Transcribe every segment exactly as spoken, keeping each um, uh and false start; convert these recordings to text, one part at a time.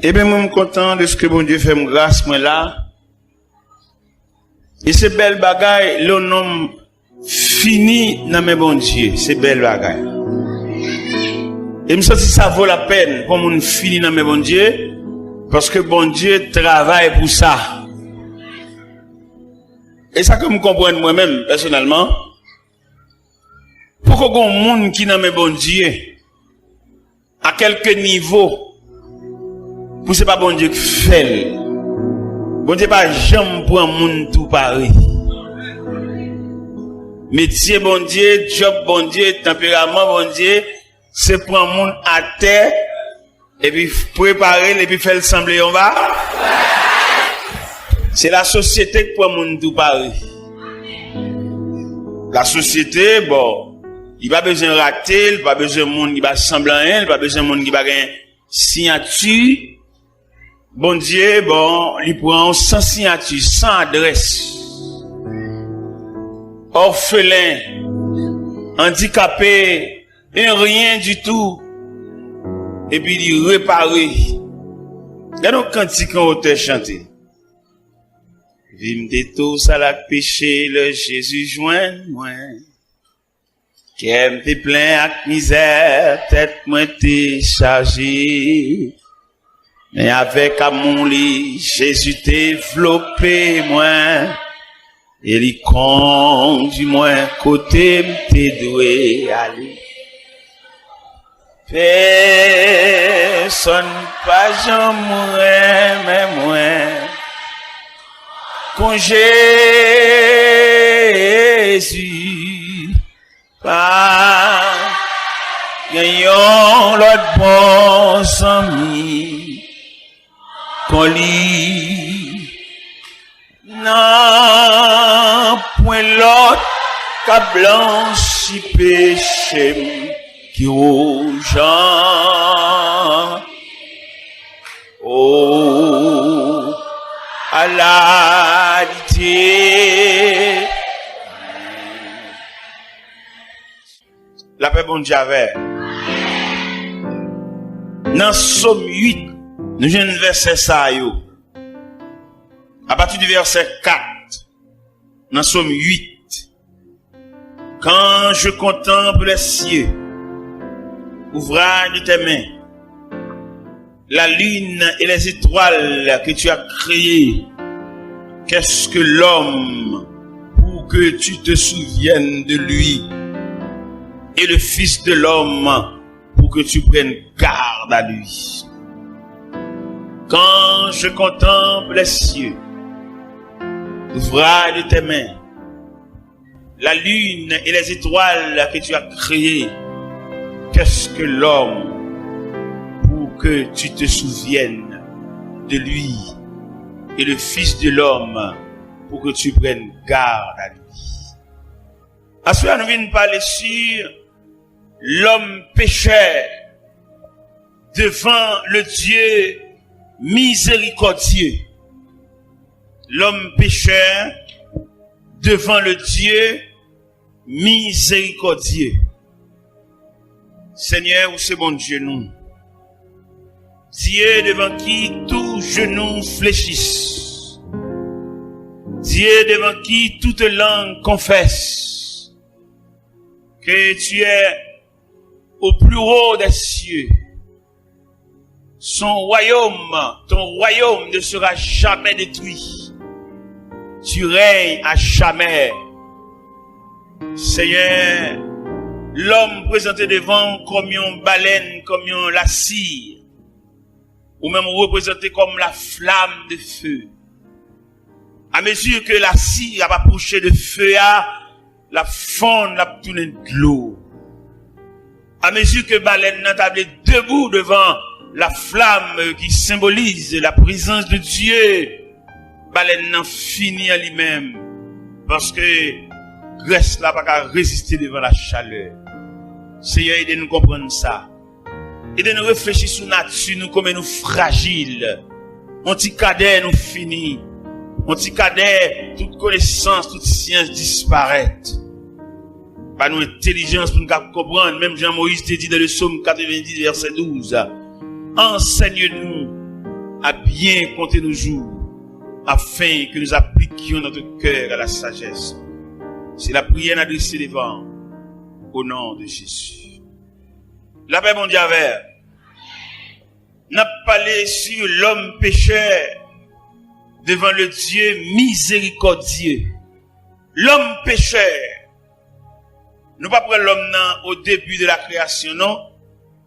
Ebyen, mwen, m kontan dèske Bondye fè m gras, mwen la. E se bèl bagay lè yon nonm fini nan men Bondye. Se bèl bagay. E m santi sa vo lapèn pou yon moun fini nan men Bondye, paske Bondye travay pou sa. E sa ke m konprann mwen menm, pèsonèlman, poko gen yon moun ki nan men Bondye, a kèlke nivo, pou se pa Bondye k fè l. Bondye pa janm pran moun tou pare. Metye Bondye, djòb Bondye, tanperaman Bondye, se pran moun atè, epi prepare l, epi fè l sanble yon va. Se lasosyete k pran moun tou pare. Lasosyete, bon, li pa bezwen rate, li pa bezwen moun ki pa sanble anyen, li pa bezwen moun ki pa gen siyati. Bondye, bon, li pran w san siyati, san adrès. Òfelen, andikape, en rien du tout. Epi li repare. Gade yon kantik yon otè chante. Vi m te tou sal ak peche lè Jezi jwenn mwen. Kè m te plen ak mizè, tèt mwen te chaje. Men avèk amou li, Jezi te vlope mwen. E li kondi mwen kote m te dwe ale. Pèsonn pa janm renmen mwen kon Jezi. Pa gen yon lòt bon zanmi kon li. Nan pwen lòt k ap blanchi peche m ki wouj an. O, ala li te. Lapè Bondye avè. Nan Sòm uit, nou jwenn vèsè sa yo. A pati di vèsè kat, nan Sòm uit. Quand je contemple les cieux, ouvrage de tes mains, la lune et les étoiles que tu as créées, qu'est-ce que l'homme pour que tu te souviennes de lui, et le fils de l'homme pour que tu prennes garde à lui? Quand je contemple les cieux, l'ouvrage de tes mains, la lune et les étoiles que tu as créées, qu'est-ce que l'homme pour que tu te souviennes de lui, et le Fils de l'homme pour que tu prennes garde à lui? Aswè a nou vin pale sur l'homme pécheur devant le Dieu miséricordieux. L'homme pécheur devant le Dieu miséricordieux. Senyè, ou se Bondye nou. Dieu devant qui tout genou fléchisse. Dieu devant qui toute langue confesse que tu es au plus haut des cieux. Son royaume, ton royaume ne sera jamais détruit. Tu règnes à jamais. Senyè, lòm prezante devan w kòm yon balèn, kòm yon lasi. Ou menm ou reprezante kòm la flamme de feu. A mezi ke lasi ap apwoche de fe a, l ap fonn, l ap tounen dlo. A mezi ke balèn nan ta vle debou devan la flamme qui symbolise la présence de Dieu, balèn nan fini an li menm, paske grès la pa ka reziste devan la chaleur. Seyè, ede nou konprann sa. Ede nou reflechi sou nati nou, kòman nou frajil. On ti kadè nou fini. On ti kadè, tout konesans, tout syans disparèt. Ba nou entèlijans pou nou ka konprann, menm jan Moyiz te di dans le psaume quatre-vingt-dix, verset douze. Enseigne-nous à bien compter nos jours, afin que nous appliquions notre cœur à la sagesse. C'est la prière adressée devant, au nom de Jésus. Lapè Bondye avè. N ap pale sur l'homme pécheur devant le Dieu miséricordieux. Lòm pechè. Nou pa pran lòm nan o debi de la kreyasyon, non.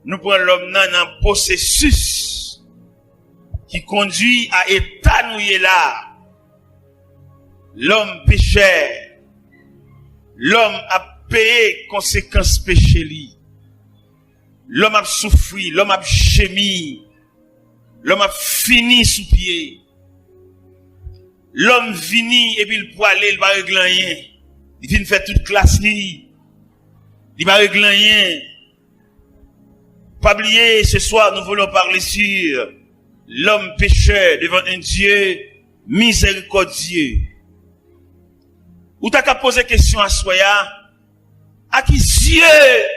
Nou pran lòm nan nan pwosesis ki kondui a eta nou ye la. Lòm pechè. Lòm ap peye konsekans peche li. Lòm ap soufri, lòm ap jemi, lòm ap fini sou pye. Lòm vini epi l pwale, li pa regle anyen. Li fin fè tout klas li, li pa regle anyen. Pa bliye, ce soir, nous voulons parler sur l'homme pécheur devant un Dieu miséricordieux. Ou ta ka poze kesyon aswè a, a ki zye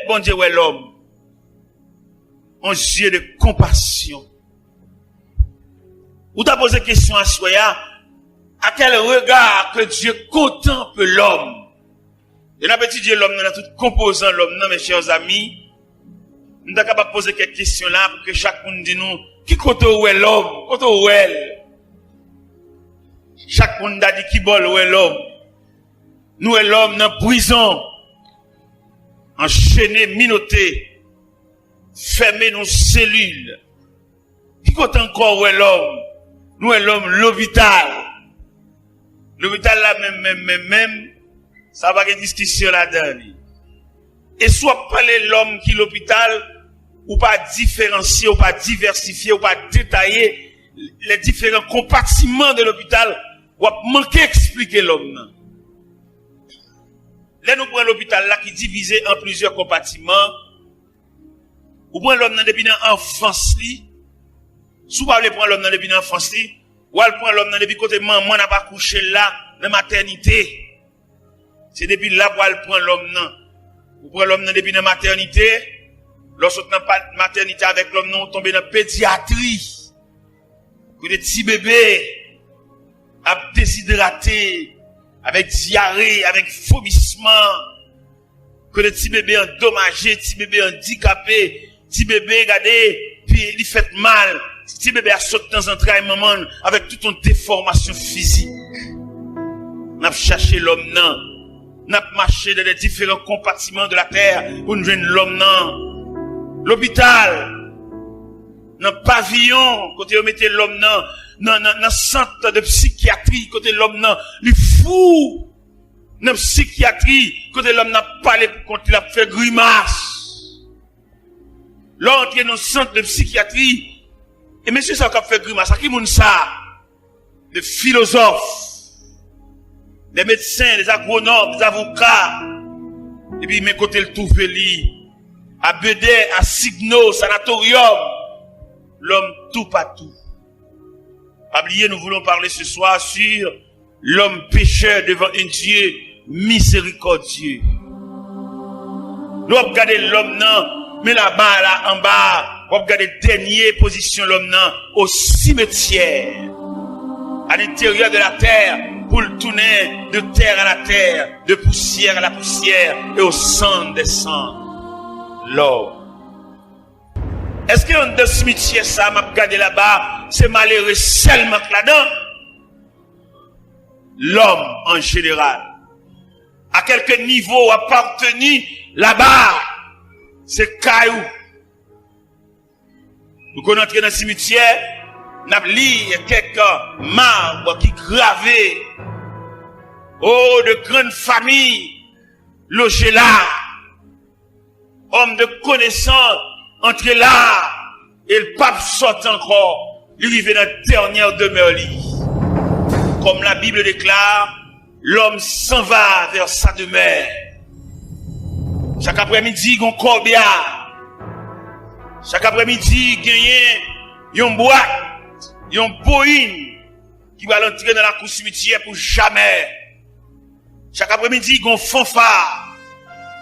Bondye wè lòm? Un zye de konpasyon. Ou ta poze kesyon aswè a, à quel regard que Dieu contemple l'homme? E n ap etidye lòm nan, nan tout konpozan lòm nan, mes chers amis. Nou ta kapab poze kèk kesyon la pou ke chak moun di nou, ki kote w wè lòm? Kote w wè l? Chak moun ta di ki bò l wè lòm. Nou wè lòm nan prizon, anchene, minote, fèmen nan selil. Ki kote ankò w wè lòm? Nou wè lòm lopital. Lopital la menm, menm, menm, menm, sa pa gen diskisyon ladan li. E si w ap pale lòm ki lopital, ou pa diferansye, ou pa divèsifye, ou pa detaye les différents compartiments de l'hôpital, w ap manke eksplike lòm nan. Lè nou pran lopital la ki divize an plizyè konpatiman, ou pran lòm nan depi nan anfans li. Si w pa vle pran lòm nan depi nan anfans li, w al pran lòm nan depi kote manman n ap akouche l la, nan matènite. Se depi la pou al pran lòm nan. Ou pran lòm nan depi nan matènite. Lè w sot nan pa-, matènite avèk lòm nan, ou tonbe nan pedyatri. Kote ti bebe ap dezidrate, avèk dyare, avèk vomisman. Kote ti bebe andomaje, ti bebe andikape, ti bebe, gade, pye li fèt mal. Ti bebe a sot nan zantray manman l avèk tout yon defòmasyon fizik. N ap chache lòm nan. N ap mache dans les différents compartiments de la terre pou n jwenn lòm nan. Lopital, nan paviyon kote yo mete lòm nan, nan, nan, nan sant de psikyatri kote lòm nan li fou. Nan psikyatri kote lòm nan ap pale pou kont li, l ap fè grimas. Lè w antre nan sant de psikyatri, e mesye sa yo k ap fè grimas, a ki moun sa? De filozòf, de medsen, de agwonòm, de avoka. Epi men kote l twouve li, a Bedè, a Signo, Sanatoryòm, lòm toupatou. Pa bliye, nous voulons parler ce soir sur l'homme pécheur devant un Dieu miséricordieux. Lè w ap gade lòm nan, men laba a la anba a, w ap gade dènye pozisyon lòm nan, au cimetière, à l'intérieur de la terre, pou l tounen de terre à la terre, de poussière à la poussière et au cendre des cendres. Lòm. Èske anndan simityè sa a m ap gade laba, se malere sèlman k ladan? Lòm an jeneral. A kèlke nivo w aparteni laba, se kay ou. Nou konn antre nan simityè, n ap li kèk mab ki grave. Oh, de grann fami loje la. Homme de connaissance antre la, e l p ap sòti ankò. Li rive nan dènyè demè li. Comme la Bible déclare, l'homme s'en va vers sa demeure. Chak aprèmidi, gon kòbya. Chak aprèmidi, genyen yon bwat, yon boyin ki pral antre nan lakou simityè pou jamè. Chak aprèmidi, gon fanfa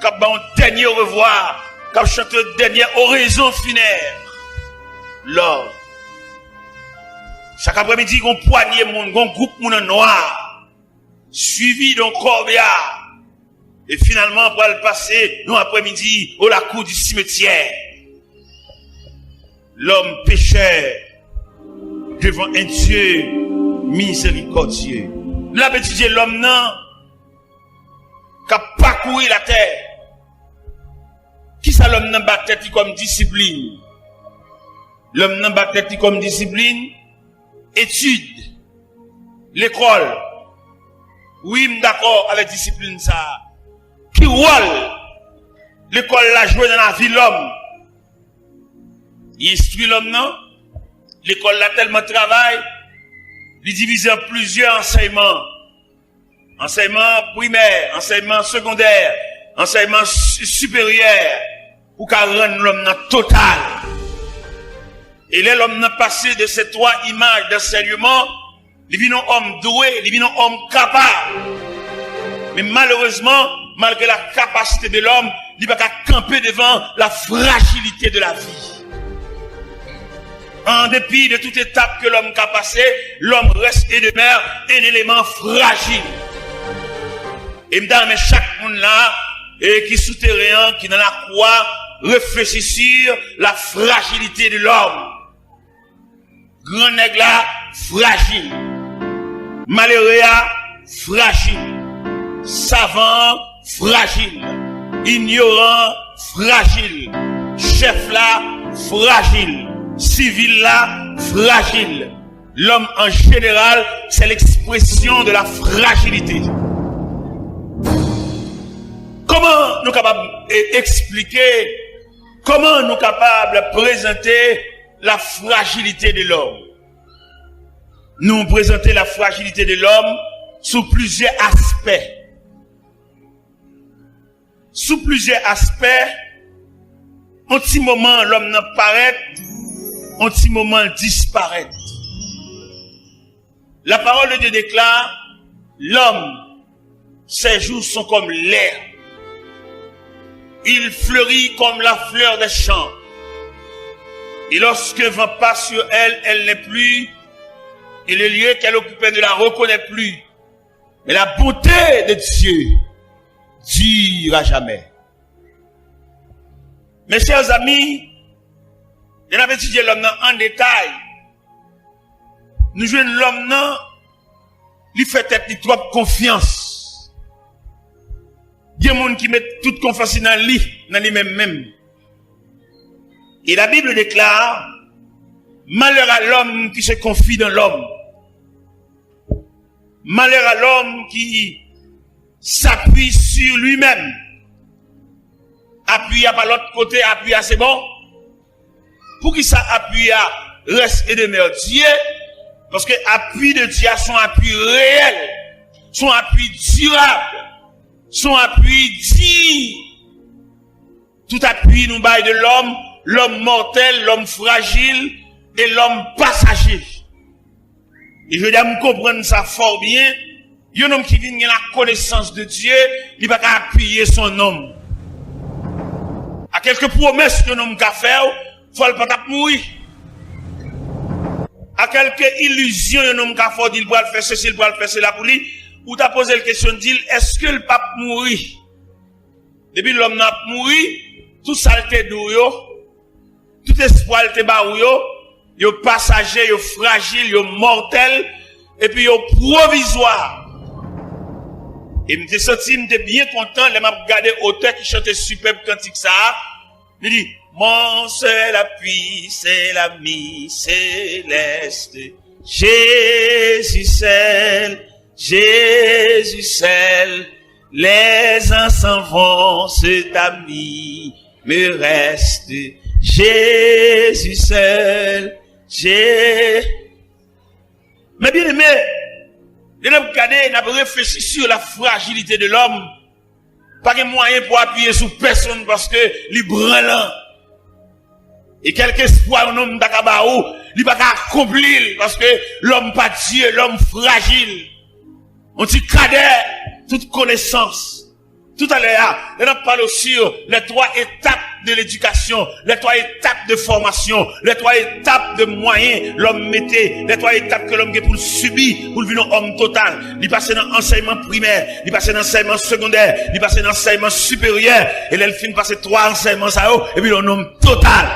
k ap ba yon dènye orevwa, k ap chante dènyè orezon finèb. Love. Chak aprèmidi, gon pwanye moun, gon gwoup moun an nwa, swivi de yon corbillard. E finalman, pral pase yon aprèmidi o lakou di simetyè. Lòm pechè devan en Dye mizerikòdye. N ap etidye lòm nan k ap pakouri latè. Kisa lòm nan ba tèt li kòm disiplin? Lòm nan ba tèt li kòm disiplin, etid, lekòl. Wi, m dakò avèk disiplin sa a. Ki wòl lekòl la jwe nan lavi lòm? Li enstwi lòm nan. Lekòl la tèlman travay, li divize an plizyè ansèyman. Ansèyman primè, ansèyman segondè, ansèyman si-, siperyè, pou ka rann lòm nan total. E lè lòm nan pase de ces trois images d'enseignement, li vin yon òm dwe, li vin yon òm kapab. Men malerezman, malgre la kapasite de lòm, li pa ka kanpe devan la frajilite de la vi. En dépit de toute étape que l'homme ka pase, l'homme reste et demeure un élément fragile. E m ta renmen chak moun la, e ki sou teren an, ki nan lakou a, réfléchir sur la fragilité de l'homme. Gran nèg la frajil. Malere a frajil. Savan an frajil. Inyoran an frajil. Chèf la frajil. Sivil la frajil. L'homme en général, c'est l'expression de la fragilité. Kòman nou kapab, e, eksplike, kòman nou kapab prezante la fragilité de l'homme? Nou prezante la fragilité de l'homme sou plizyè aspè. Sou plizyè aspè, yon ti moman lòm nan parèt, yon ti moman l disparèt. La parole de Dieu déclare, l'homme, ses jours sont comme l'herbe. Il fleurit comme la fleur des champs. Et lorsqu'un vent passe sur elle, elle n'est plus, et le lieu qu'elle occupait ne la reconnaît plus. Mais la bonté de Dieu dure à jamais. Mes chers amis, lè n ap etidye lòm nan an detay, nou jwenn lòm nan, li fè tèt li twòp konfyans. Gen moun ki met tout konfyans li nan li, nan li menm menm. Et la Bible déclare, malheur à l'homme qui se confie dans l'homme. Malheur à l'homme qui s'appuie sur lui-même. Apui a pa lòt kote, apui a se bon. Poukisa apui a reste et demeure Dieu? Paske apui de Dye a se yon apui reyèl, se yon apui dirab, se yon apui diy. Tout apui nou bay de lòm, lòm mòtèl, lòm frajil e lòm pasaje. E jodi a m konprann sa fò byen, yon nonm ki vin gen la connaissance de Dieu, li pa ka apiye sou yon nonm. A kèlke pwomès yon nonm ka fè w, fò l pa t ap mouri. A kèlke ilizyon yon nonm ka fè w, di l pral fè sesi, l pral fè sela pou li, ou ta poze l kesyon, di l, èske l p ap mouri? Depi lòm nan ap mouri, tout sa l te di w yo, tout espwa l te ba ou yo, yo pasaje, yo frajil, yo mòtèl, epi yo pwovizwa. E m te santi m te byen kontan lè m ap gade otè ki chante sipèb kantik sa a, li di, Mon seul appui, c'est l'ami céleste, Jésus seul, Jésus seul, les uns s'en vont, cet ami me reste, Jésus seul, Jé-, Mes bien-aimés, lè n ap gade, n ap reflechi sur la fragilité de l'homme. Pa gen mwayen pou apiye sou pèsonn paske li branlan. E kèlkespwa yon nonm ta ka ba ou, li pa ka akonpli l paske lòm pa Dye, lòm frajil. Yon ti kadè, tout konesans. Toutalè a, lè n ap pale w sur les trois étapes de ledikasyon, lè twa etap de fòmasyon, lè twa etap de mwayen lòm mete, lè twa etap ke lòm gen pou l sibi pou l vin yon òm total. Li pase nan ansèyman primè, li pase nan ansèyman segondè, li pase nan ansèyman siperyè, e lè l fin pase twa ansèyman sa yo, epi l yon nonm total.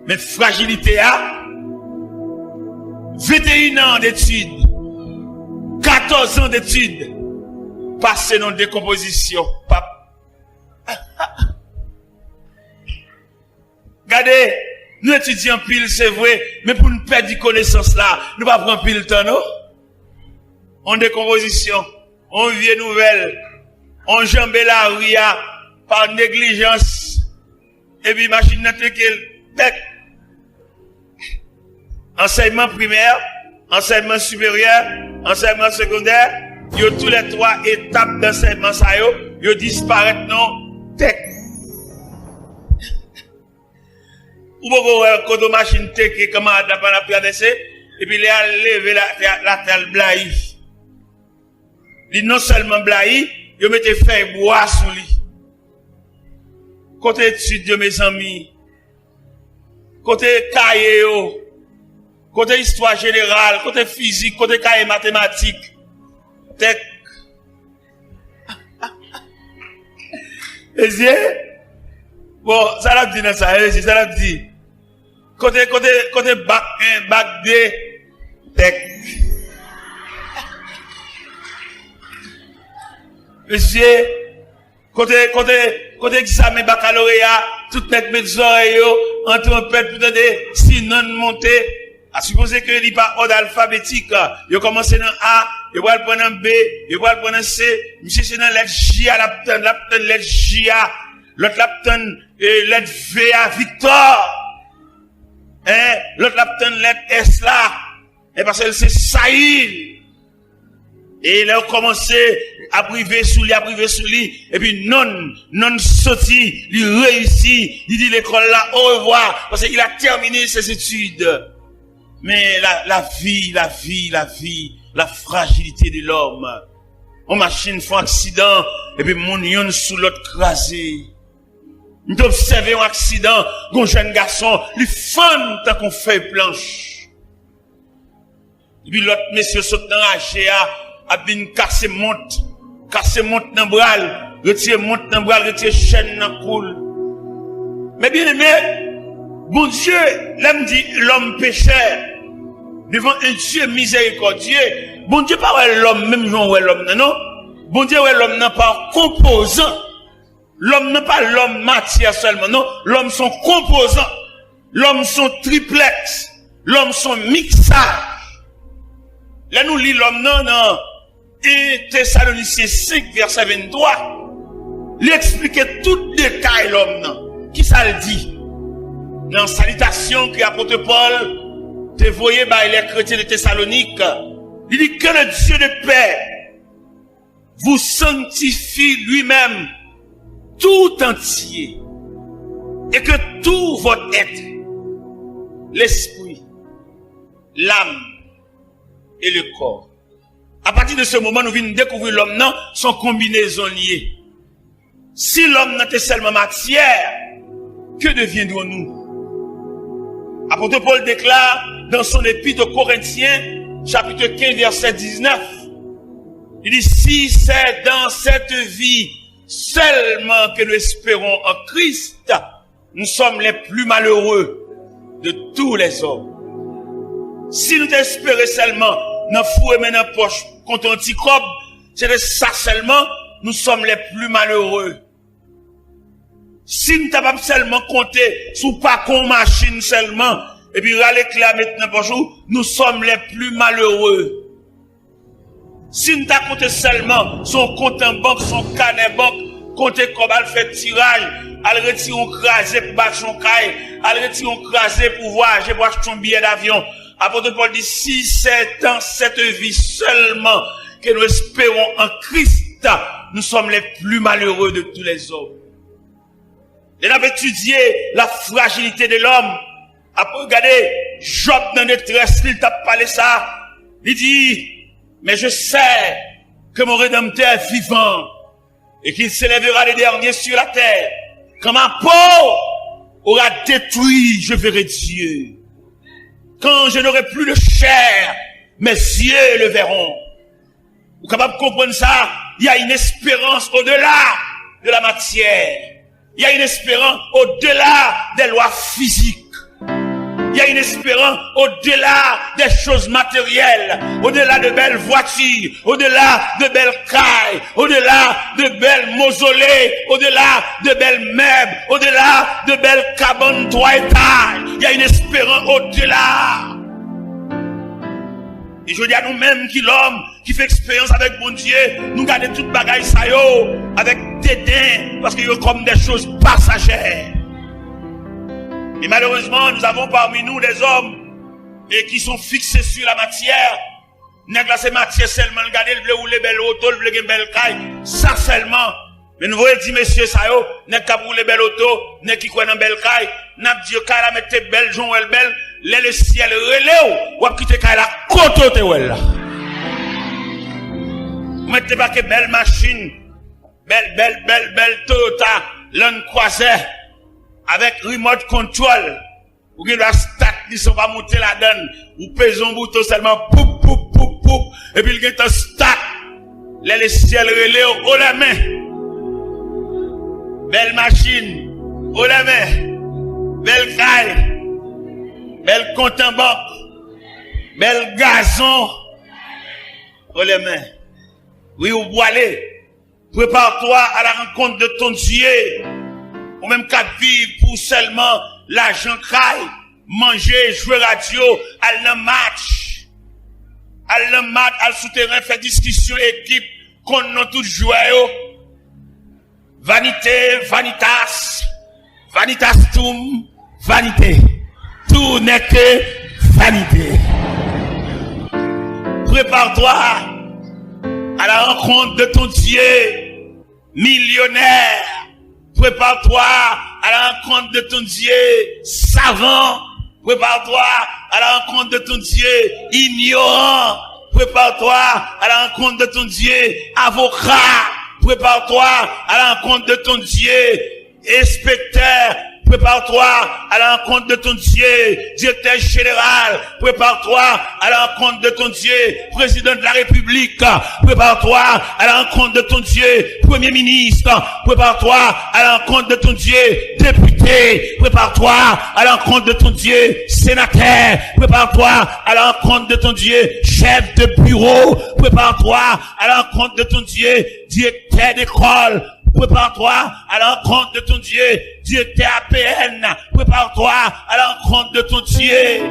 Men frajilite a, venteyen an detid, katòz an detid, pase nan dekonpozisyon. Pap. Gade, nou etidye anpil, se vre, men pou n pèdi konesans la, nou pa pran anpil tan, non? On dekonpozisyon, on vye nouvèl, on janbe lari a pa neglijans, epi machin nan teke l, tèk. Ansèyman primè, ansèyman siperyè, ansèyman segondè, yo tou lè twa etap dansèyman sa yo, yo disparèt nan tèk. Ou poko wè kote machin teke kanmarad la pandan ap travèse, epi lè al leve la, la, latè al blayi. Li non sèlman blayi, yo mete fèy bwa sou li. Kote etid yo, mezanmi? Kote kaye yo? Kote istwa jeneral? Kote fizik? Kote kaye matematik? Tèk. Mesye, bon, sa l ap di nan sa, mesye, sa l ap di? Kote, kote, kote bak en, bak de? Tèk. Mesye, kote, kote, kote egzamen bakaloreya, tout nèg met zòrèy yo an twonpèt pou tande si nòt monte. A sipoze ke li pa òd alfabetik. Yo kòmanse nan A, yo pral pran nan B, yo pral pran nan C. Misye se nan lèt J a l ap tann, l ap tann lèt J a. Lòt l ap tann, eh, lèt V a, Victor. Hein? Lòt l ap tann lèt S la. E paske l se Sayil. E lè yo kòmanse ap rive sou li, ap rive sou li, epi nonn, nonn soti, li reyisi, li di lekòl la orevwa, paske il a terminé ses études. Men la, la vi, la vi, la vi, la frajilite de lòm. Yon machin fè yon aksidan, epi moun yonn sou lòt kraze. M te obsève yon aksidan, yon jèn gason, li fann tankou yon fèy planch. Epi lòt mesye sot nan raje a, ap vin kase mont, kase mont nan bra l, retire mont nan bra l, retire chèn nan kou l. Men byeneme, Bondye, lè m di lòm pechè, devan un Dieu miséricordieux, Bondye pa wè lòm menm jan w wè lòm nan, non. Bondye wè lòm nan pa konpozan. Lòm nan pa lòm matyè sèlman, non. Lòm se yon konpozan. Lòm se yon triplèks. Lòm se yon miksaj. Lè nou li lòm nan, nan un Thessaloniciens cinq, verset vingt-trois, li eksplike tout detay lòm nan. Kisa l di? Nan salitasyon ke apot Pòl te voye bay les chrétiens de Thessalonique, li di, que le Dieu de paix vous sanctifie lui-même tout entier, et que tout votre être, l'esprit, l'âme et le corps. Apati de se moman, nou vin dekouvri lòm nan, se yon konbinezon li ye. Si lòm nan te sèlman matyè, que deviendrons-nous? Apot Pòl deklare dans son épître aux Corinthiens, chapitre quinze, verset dix-neuf, il dit, si c'est dans cette vie seulement que nous espérons en Christ, nous sommes les plus malheureux de tous les hommes. Si nou te espere sèlman nan foure men nan pòch konte yon ti kòb, se te sa sèlman, nous sommes les plus malheureux. Si n t ap sèlman konte sou pakon machin sèlman, epi rale kle a met nan pòch ou, nous sommes les plus malheureux. Si n ta konte sèlman sou yon kont an bank, sou yon kanè bank, konte kòb, al fè tiraj, al retire yon kraze pou bati yon kay, al retire yon kraze pou vwayaje, pou achte yon biyè davyon. Apot Pòl di, si c'est dans cette vie seulement que nous espérons en Christ, nous sommes les plus malheureux de tous les hommes. Lè n ap etidye la frajilite de lòm, ap gade Jòb nan detrès li, l t ap pale sa, li di, mais je sais que mon Rédempteur est vivant et qu'il s'élèvera le dernier sur la terre. Quand ma peau aura détruit, je verrai Dieu. Quand je n'aurai plus de chair, mes yeux le verront. Ou kapab konprann sa, il y a une espérance au-delà de la matière. Il y a une espérance au-delà des lois physiques. Il y a une espérance au-delà des choses matérielles, au-delà de belles voitures, au-delà de belles cailles, au-delà de belles mausolées, au-delà de belles meubles, au-delà de belles cabanes trois étages. Il y a une espérance au-delà. E jodi a nou menm ki lòm, ki fè eksperyans avèk Bondye, nou gade tout bagay sa yo avèk deden, paske yo kòm des choses passagères. Et malheureusement, nous avons parmi nous des hommes et qui sont fixés sur la matière. Nèg la se matyè sèlman l gade, l vle woule bèl oto, l vle gen bèl kay, sa sèlman. Men nou voye di mesye sa yo, nèg k ap woule bèl oto, nèg ki kwè nan bèl kay, n ap di yo kay la mèt te bèl jan w wè l bèl, lè lesyèl rele w, w ap kite kay la kote w te wè l la. Ou mèt te pake bèl machin, bèl, bèl, bèl, bèl Toyota Land Cruiser avèk remote control. Ou gen dwa stat li san w pa moute ladan l. Ou peze yon bouton sèlman, poup, poup, poup, poup, epi l gentan stat. Lè lesyèl rele w, o lè men. Bèl machin, o lè men. Bèl kay, bèl kont an bank, bèl gazon, o lè men. Wi, ou pwale. Prépare-toi à la rencontre de ton Dieu. Ou menm k ap viv pou sèlman lajan, kay, manje, jwe radyo, al nan match. Al nan match, al sou teren, fè diskisyon ekip, konn non tout jwè yo. Vanité, vanitas, vanitas tum, vanité. Tout n'est que vanité. Prépare-toi à la rencontre de ton Dieu. Millionnaire, prépare-toi à la rencontre de ton Dieu. Savant, prépare-toi à la rencontre de ton Dieu. Ignorant, prépare-toi à la rencontre de ton Dieu. Avocat, prépare-toi à la rencontre de ton Dieu. Inspecteur, prépare-toi à la rencontre de ton Dieu. Directeur général, prépare-toi à la rencontre de ton Dieu. Président de la République, prépare-toi à la rencontre de ton Dieu. Premier ministre, prépare-toi à la rencontre de ton Dieu. Député, prépare-toi à la rencontre de ton Dieu. Sénateur, prépare-toi à la rencontre de ton Dieu. Chef de bureau, prépare-toi à la rencontre de ton Dieu. Directeur d'école, prépare-toi à la rencontre de ton Dieu. Directeur A P N, prépare-toi à la rencontre de ton Dieu.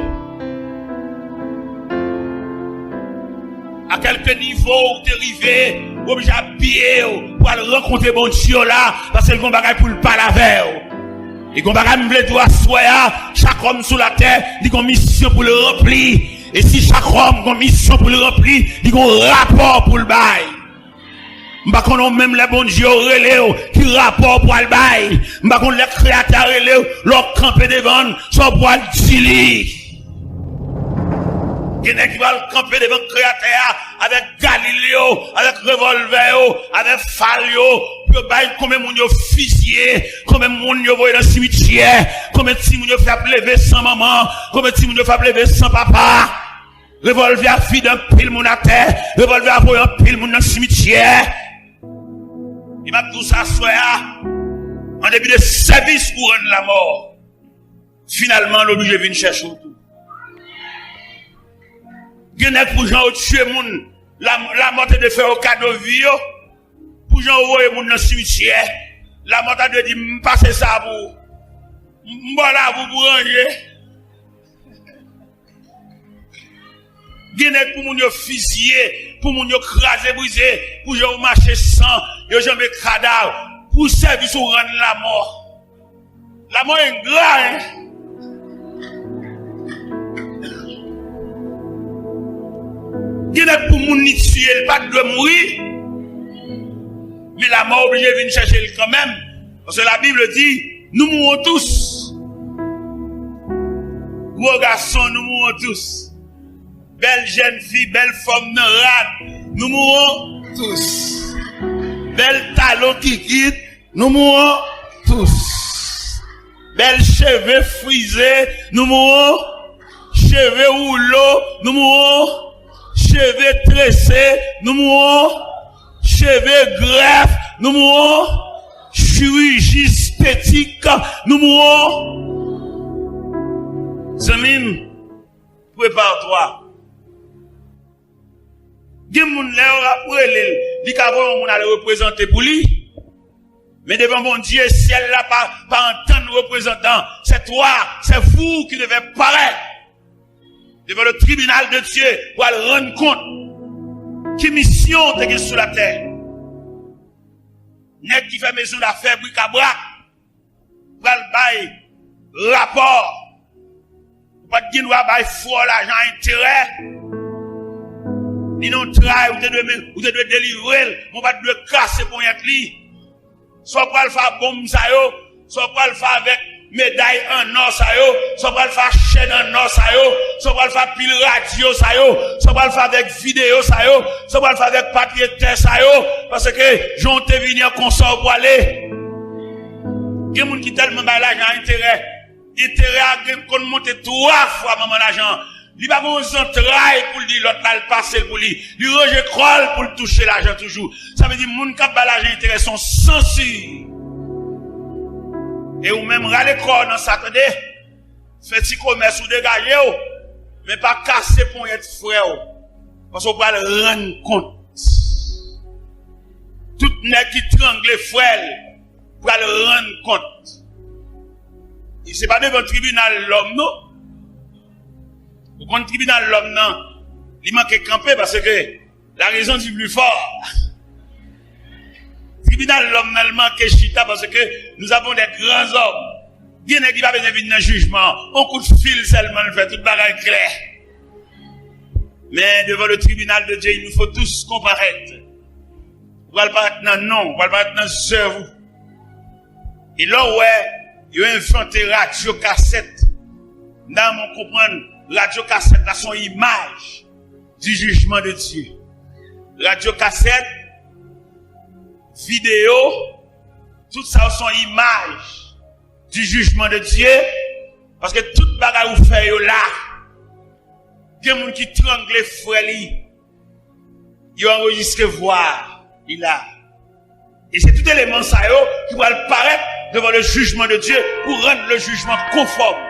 A kèlke nivo ou te rive, ou oblije abiye w pou al rankontre Bondye w la, paske l gon bagay pou l pale avè w. E gon bagay m vle di w aswè a, chak òm sou latè, li gon misyon pou l ranpli. E si chak òm gon misyon pou l ranpli, li gon rapò pou l bay. M pa konnen w menm lè Bondye w rele w, ki rapò w pral bay. M pa konn lè Kreyatè a rele w, lè w kanpe devan l, sa w pral di li. Gen nèg ki pral kanpe devan Kreyatè a avèk galil yo, avèk revòlvè yo, avèk fal yo, pou yo bay konbyen moun yo fiziye, konbyen moun yo voye nan simityè, konbyen timoun yo fè ap leve san manman, konbyen timoun yo fè ap leve san papa. Revòlvè a vide anpil moun atè. Revòlvè a voye anpil moun nan simityè. E m ap di w sa aswè a, an depi de sèvis ou rann lanmò, finalman, l oblije vin chèche w tou. Gen nèg pou jan yo tiye moun, la- lanmò te dwe fè yo kado vi yo. Pou jan yo voye moun nan simityè, lanmò ta dwe di, "M pase sa pou ou. M ba w lavi w pou ranje." Gen nèg pou moun yo fiziye, pou moun yo kraze brize, pou jan yo mache san, yo janbe kadav, pou sèvis ou rann lanmò. Lanmò engra, en. Gen nèg pou moun li tiye, li pa t dwe mouri. Men lanmò oblije vin chèche l kanmenm. Paske Labib di, nous mourons tous. Gwo gason, nous mourons tous. Bèl jèn fi, bèl fanm nan rad, nous mourons tous. Bèl talon kikit, nous mourons tous. Bèl cheve frize, nou mouwon. Cheve woulo, nou mouwon. Cheve trese, nou mouwon. Cheve grèf, nou mouwon. Chiriji estetik, nou mouwon. Zanmi m, prépare-toi. Gen moun lè yo ap rele l, li ka voye yon moun al reprezante pou li. Men devan Bondye, syèl la pa, pa antann reprezantan. C'est toi, c'est vous qui devez paraître devant le tribunal de Dieu pou al rann kont ki misyon w te gen sou latè. Nèg ki fè mezon dafè brikabrak pral bay rapò. Ou pa t gen dwa bay frè w lajan a enterè. Li nan yon tray, ou te dwe, ou te dwe delivre l, men ou pa t dwe kase ponyèt li. Sa w pral fè a bonm sa yo, sa w pral fè avèk meday an nò sa yo, sa w pral fè a chèn an nò sa yo, sa w pral fè a pil radyo sa yo, sa w pral fè avèk videyo sa yo, sa w pral fè avèk papye tè sa yo, paske jan w te vini an konsa w prale. Gen moun ki tèlman bay lajan a enterè, enterè a gen konn monte twa fwa manman lajan an. Li pa gen yon zantray pou l di lòt la al pase l pou li. Li ranje kò l pou l touche lajan toujou. Sa vle di moun k ap bay lajan enterè se yon sansi. E ou menm rale kò w nan sa, tande. Fè ti komès ou degaje w, men pa kase ponyèt frè w. Paske w pral rann kont. Tout nèg ki trangle frè l pral rann kont. E se pa devan tribinal lòm non. Ou konn tribinal lòm nan, li manke kanpe paske la raison du plus fort. Tribinal lòm nan, li manke chita paske nous avons des grands hommes. Gen nèg ki pa bezwen vin nan jijman. On kout fil sèlman l fè, tout bagay klè. Mais devant le tribunal de Dieu, il nous faut tous comparaître. Ou pral parèt nan non, ou pral parèt nan zèv ou. E lè w wè yo envante radyo kasèt, m ta renmen w konprann radyo kasèt la se yon imaj du jugement de Dieu. Radyo kasèt, videyo, tout sa yo se yon imaj du jugement de Dieu, paske tout bagay ou fè yo la. Gen moun ki trangle frè li, yo anrejistre vwa li la. E se tout eleman sa yo ki pral parèt devan le jugement de Dieu pou rann le jugement konfòm.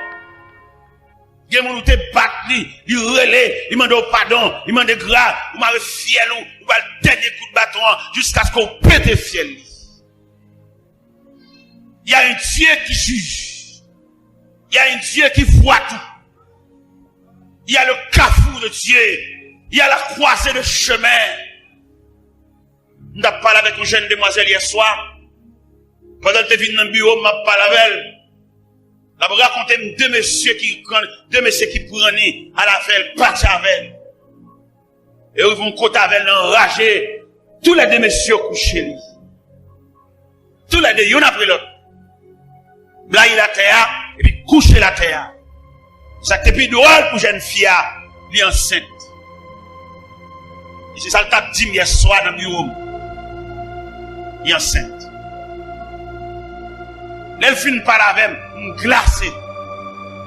Gen moun ou te bat li, li rele, li mande w padon, li mande gra, ou mare fyèl ou, ou ba l dènye kout baton an jiskaske w pete fyèl li. Il y a un Dieu qui juge. Il y a un Dieu qui voit tout. Il y a le carrefour de Dieu. Il y a la croisée de chemin. M t ap pale avèk yon jèn demwazèl yè swa. Pandan l te vin nan biwo m, m ap pale avè l. L ap rakonte m de mesye ki pran, de mesye ki pran li al avè l, pati avè l. E yo rive yon kote avè l anraje. Toulède mesye yo kouche li. Toulède, youn apre lòt. Blayi l atè a, epi kouche l atè a. Sa k te pi dwòl pou jèn fi a, li ansent. E se sa l t ap di m yè swa nan biwo m. Li ansent. Lè l fin pale avè m, m glase.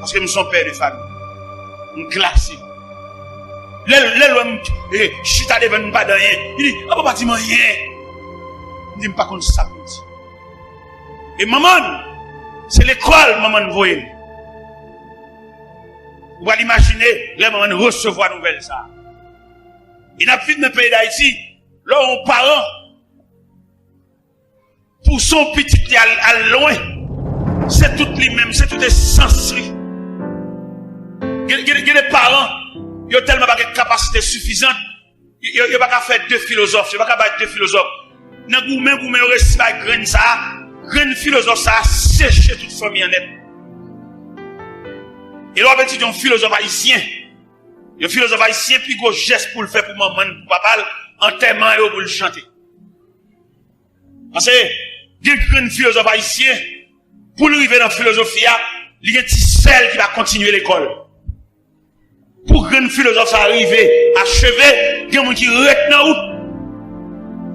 Paske m se yon pè de fanmi. M glase. Lè, lè l wè m, eh, chita devan l, m pa di anyen. Li di, "Apa w pa di m anyen?" M di, "M pa konn sa pou m di." E manman l, se lekòl manman l voye l. Ou pral imajine lè manman l resevwa nouvèl sa a. E n ap viv nan peyi Dayiti, lè w yon paran, pouse yon pitit li al, al lwen, se tout li menm, se tout esans li. Gen, gen, gen de paran, yo tèlman pa gen kapasite sifizan, yo, yo, yo pa ka fè de filozòf, yo pa ka bay de filozòf. Nan goumen, goumen, yo resi bay grenn sa a, grenn filozòf sa a seche tout fanmi an nèt. E lè w ap etidye yon filozòf ayisyen, yon filozòf ayisyen, pi gwo jès pou l fè pou manman l, pou papa l, antèman yo pou l chante. Paske gen grenn filozòf ayisyen, pou l rive nan filozofi a, li gen ti sèl ki pa kontinye lekòl. Pou grenn filozòf sa a rive acheve, gen moun ki ret nan wout.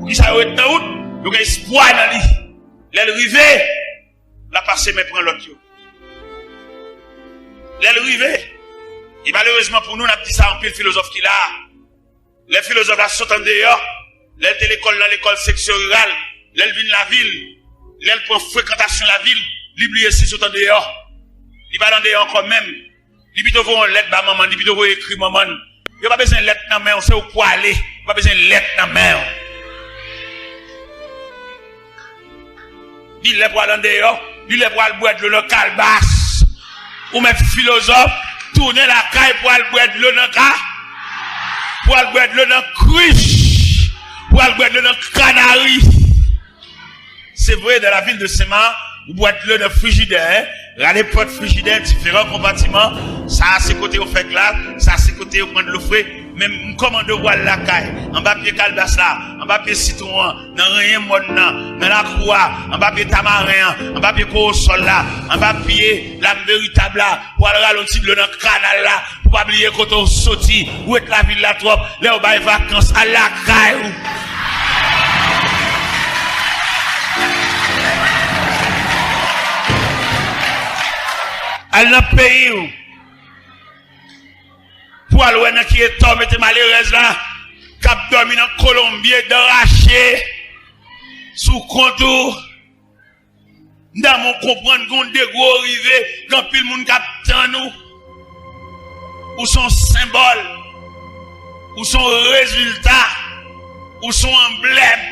Poukisa yo ret nan wout? Yo gen espwa nan li. Lè l rive, l ap pase men pran lòt yo. Lè l rive, e malerezman pou nou, n ap di sa anpil filozòf ki la a. Lè filozòf la sot andeyò, lè l te lekòl nan lekòl seksyon riral, lè l vin lavil, lè l pran frekantasyon lavil, li bliye si l sot andeyò. Li pa al andeyò ankò menm. Li pito voye yon lèt ba manman l, li pito voye ekri manman l. Yo pa bezwen lèt nan men w, se ou k pwale. Yo pa bezwen lèt nan men w. Li lè pou al andeyò, li lè pou al bwè dlo nan kalbas. Ou mèt filozòf, tounen lakay pou al bwè dlo nan ka, pou al bwè dlo nan krich, pou al bwè dlo nan kanari. Se vre, dans la ville de Saint-Marc, ou bwè dlo nan frijidè, hein? Rale pòt frijidè, diferan konpatiman. Sa a se kote yo fè glas, sa a se kote yo pran dlo fre. Men m kòmande w al lakay, anba pye kalbas la, anba pye sitwon an, nan renyen mòn nan, nan lakou a, anba pye tamaren an, anba pye kowosòl la, anba pye lam veritab la, pou al rale yon ti dlo nan kanal la, pou pa bliye kote w soti, ou ret lavil la twòp, lè yo bay vakans, al lakay ou. Al nan peyi w. Pou al wè nan ki eta w mete malerèz la, k ap dòmi nan kolonbye, dan rache, sou kont ou. Nan men w konprann gen yon degre w rive, gen anpil moun k ap tann ou. Ou se yon senbòl. Ou se yon rezilta. Ou se yon anblèm.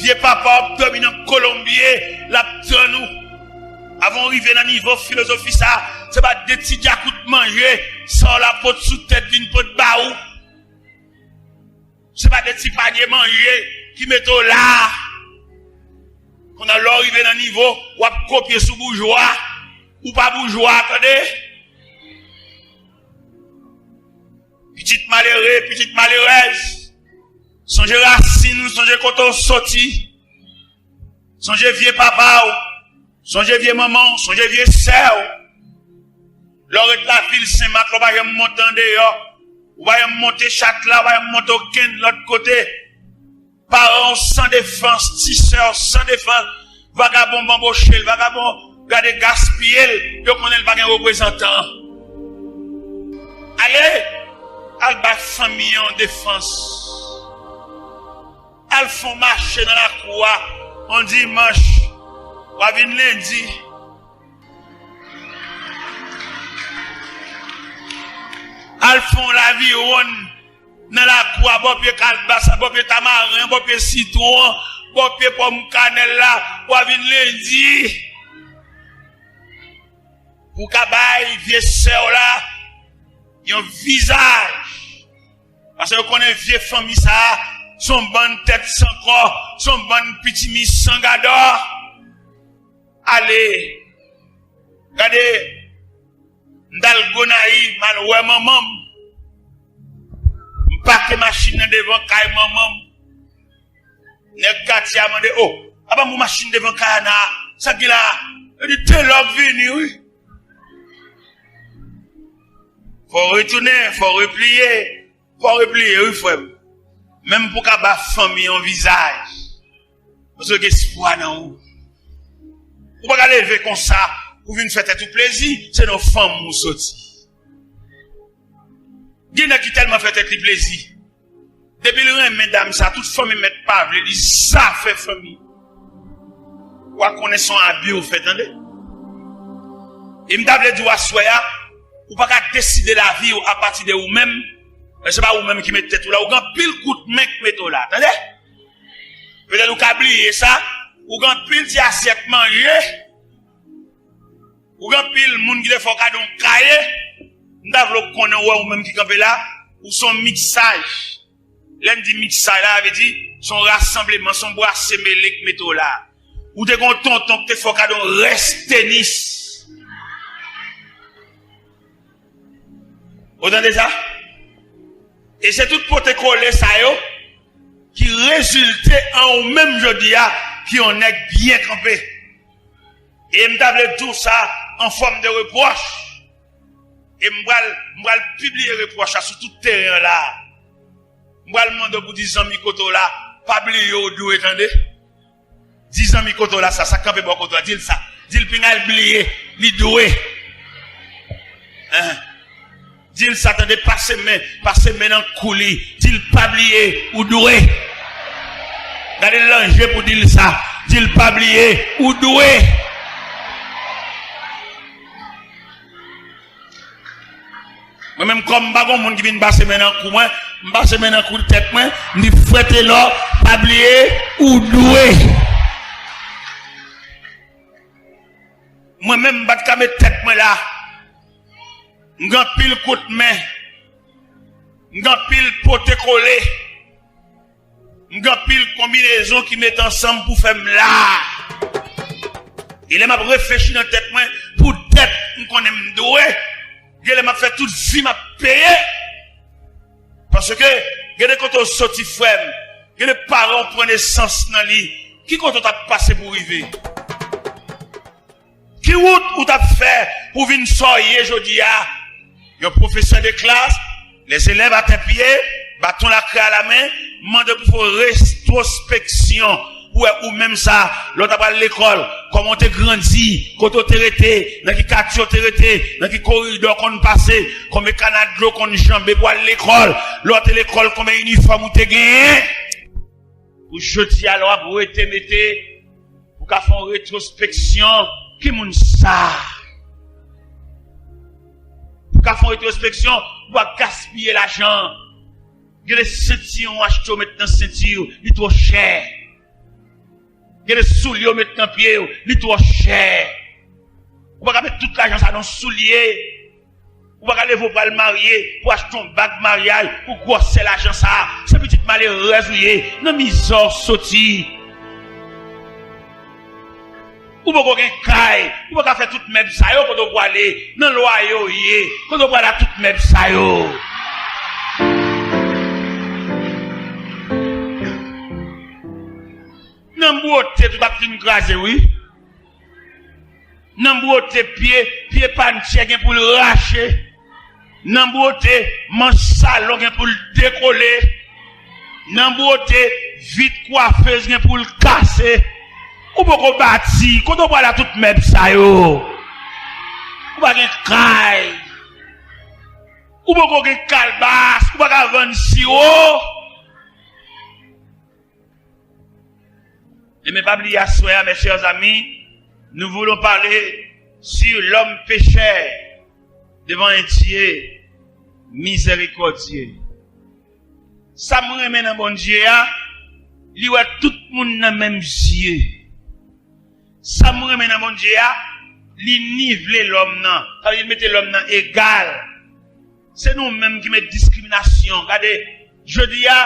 Vye papa w ap dòmi nan kolonbye, l ap tann ou. Avan w rive nan nivo filozofi sa, se pa de ti djakout manje, sa w la pot sou tèt vin pot ba ou. Se pa de ti panye manje ki mete w la. Kounye a, lè w rive nan nivo, w ap kopye sou boujwa. Ou pa boujwa, tande. Pitit malere, pitit malerèz. Sonje rasin ou, sonje kote w soti. Sonje vye papa w. Sonje vye manman w, sonje vye sè w. Lè w ret lavil Senmak la, ou pa janm monte andeyò. Ou pa janm monte Chat la, ou pa janm monte okenn lòt kote. Paran w san defans, ti sè w san defans. Vagabon banboche l, vagabon gade gaspiye l, yo konnen l pa gen reprezantan. Ale, al bay fanmi an defans. Al fè yon mache nan lakou a, yon dimanch, w a vin lendi. Al fè yon laviwonn nan lakou a, bò pye kalbas la, bò pye tamaren, bò pye sitwon, bò pye pòm kanèl la, w a vin lendi. Pou w ka bay vye sè w la yon vizaj. Paske yo konnen vye fanmi sa a, se yon bann tèt san kò, se yon bann pitimi san gadò. Ale, gade, m t al Gonayiv, m al wè manman m. M pake machin nan devan kay manman m. Nèg katye a mande, "O, a pa m ou machin devan kay Ana a? Sa k gen la a?" Yo di, "Telò k vini, wi." Fò w retounen, fò w repliye, fò w repliye, wi, frè m. Menm pou w ka ba fanmi yon vizaj. Paske yo gen espwa nan ou. Ou pa ka leve konsa pou vin fè tèt ou plezi, se nan fanm ou soti. Gen nèg ki tèlman fè tèt li plezi. Depi l renmen dam sa, tout fanmi mèt pa vle, li zafè fanmi. W a konnen se yon abi w fè, tande? E m ta vle di w aswè a, ou pa ka deside lavi w apati de ou menm, men se pa ou menm ki met tèt ou la, ou gen anpil kout men k mete w la, tande? Petèt ou ka bliye sa, ou gen anpil ti asyèt manje, ou gen anpil moun ki te fè w kado yon kaye, m ta vle w konnen, ou wè ou menm ki kanpe la, ou se yon miksaj. Lè m di miksaj la, sa vle di, se yon rasanbleman, se yon brase mele k mete w la. Ou te gen yon tonton ki te fè w kado yon rès tenis. Ou tande sa? E se tout pote kole sa yo ki rezilte an ou menm jodi a, ki yon nèg byen kanpe. E m ta vle di w sa an fòm de repwòch. E m pral, m pral pibliye repwòch la sou tout teren an la. M pral mande w pou di zanmi kote w la, pa bliye w dwe, tande. Di zanmi kote w la sa, sa k kanpe bò kote w la, di l sa. Di l pinga l bliye, li dwe. Hein? Di l sa, tande, pase men, pase men nan kou li. Di l pa bliye, ou dwe. Gade l nan je pou di l sa. Di l pa bliye, ou dwe. Mwen menm, kòm m pa gon moun ki vin pase men nan kou mwen, m pase men nan kou tèt mwen, m di, frè Telò, pa bliye, ou dwe. Mwen menm, m pa t ka met tèt mwen la. M gen anpil kout men. M gen anpil pote kole. M gen anpil konbinezon ki met ansanm pou fè m la. E lè m ap reflechi nan tèt mwen, poutèt m konnen m dwe, gen lè m ap fè tout vi m ap peye. Paske, gen de kote w soti, frè m, gen de paran w pran nesans nan li. Ki kote w t ap pase pou w rive? Ki wout ou t ap fè pou w vin sa w ye jodi a? Yon pwofesè de klas, lèzelèv atèpye, baton lakrè alamen, mande pou fè w retwospeksyon pou w wè ou menm sa, lè w t ap al lekòl, kòman w te grandi, kote w te rete, nan ki katye w te rete, nan ki koridò w konn pase, konbyen kana dlo w konn janbe pou w al lekòl, lè w te lekòl, konbyen inifòm ou te genyen. Pou jodi a, lè w ap rete mete, pou w ka fè yon retwospeksyon, ki moun sa? Pou w ka fè yon retwospeksyon, pou w pa gaspiye lajan. Gen de sentiwon w achte w met nan senti w, li twò chè. Gen de soulye w met nan pye w, li twò chè. Ou pa ka met tout lajan sa nan soulye. Ou pa ka leve w pral marye pou achte yon bag maryaj pou gwosè lajan sa a. Se pitit malerèz ou ye, nan mizè w soti. Ou poko gen kay, ou pa ka fè tout mèb sa yo, kote w pwale, nan lwaye w ye, kote w pral ak tout mèb sa yo. Nan bwote, tout ap fin kraze, wi. Nan bwote, pye, pye pantye gen pou l rache. Nan bwote, manch salon gen pou l dekole. Nan bwote, vit kwafez gen pou l kase. Ou poko bati, kote w pral ak tout mèb sa yo? Ou pa gen kay. Ou poko gen kalbas, ou pa ka vann siwo. Ebyen, pa bliye aswè a, mes chers amis, nous voulons parler sur l'homme pécheur devant un Dieu miséricordieux. Sa m renmen nan Bondye a, li wè tout moun nan menm zye. Sa m renmen nan Bondye a, li nivle lòm nan. Sa vle di, li mete lòm nan egal. Se nou menm ki met diskriminasyon. Gade, jodi a,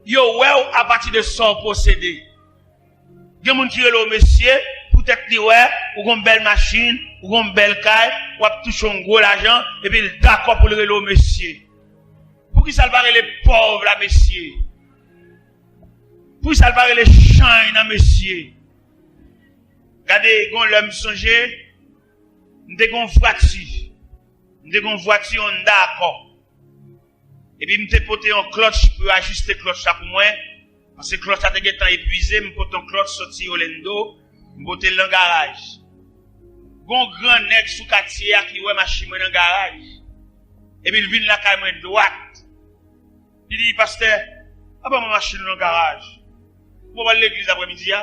yo wè w apati de sa w posede. Gen moun ki rele w mesye, poutèt li wè ou gon bèl machin, ou gon bèl kay, w ap touche yon gwo lajan, epi l dakò pou l rele w mesye. Poukisa l pa rele pòv la mesye? Poukisa l pa rele chanj nan mesye? Gade, gon lè m sonje, m te gon vwati. M te gon vwati Honda Accord. Epi m te pote yon klòtch pou yo ajiste klòtch la pou mwen. Paske klòtch la te gentan epwize, m pote yon klòtch soti Orlando, m pote l nan garaj. Gon gran nèg sou katye a ki wè machin mwen nan garaj. Epi l vin lakay mwen dwat. Li di, pastè, a ban mwen machin ou nan garaj. Mwen pral legliz aprèmidi a.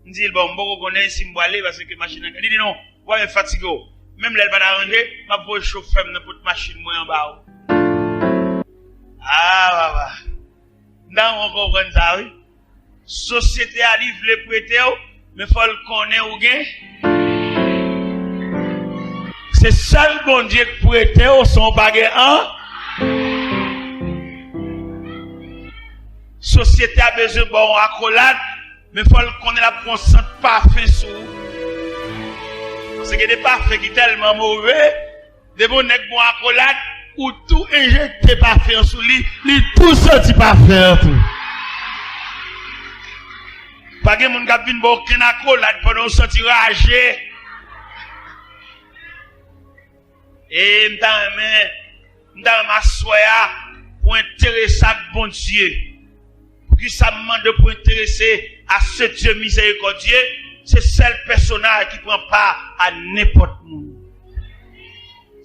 M di l, bon, m poko konnen si m pwale paske machin nan. Li di, non, ou pa menm fatige w. Menm lè l pa t aranje, m ap voye chofè m nan pot machin mwen anba w. Ah, papa. M ta renmen w konprann sa, wi. Sosyete a, li vle prete w, men fò l konnen ou gen. Se sèl Bondye k prete w, san w pa gen an. Sosyete a bezwen ba w yon akolad, men fò l konnen l ap pran sant pafen sou ou. Paske gen de pafen ki tèlman move, depi yon nèg ba w akolad, ou tou enjekte pafen an sou li, li tou santi pafen an tou. Pa gen moun k ap vin ba w okenn akolad pandan w santi raje. E m ta renmen, m ta renmen aswè a pou enterese ak Bondye. Poukisa m mande w pou enterese à ce Dieu miséricordieux? Se sèl pèsonaj ki pran pa a nenpòt moun.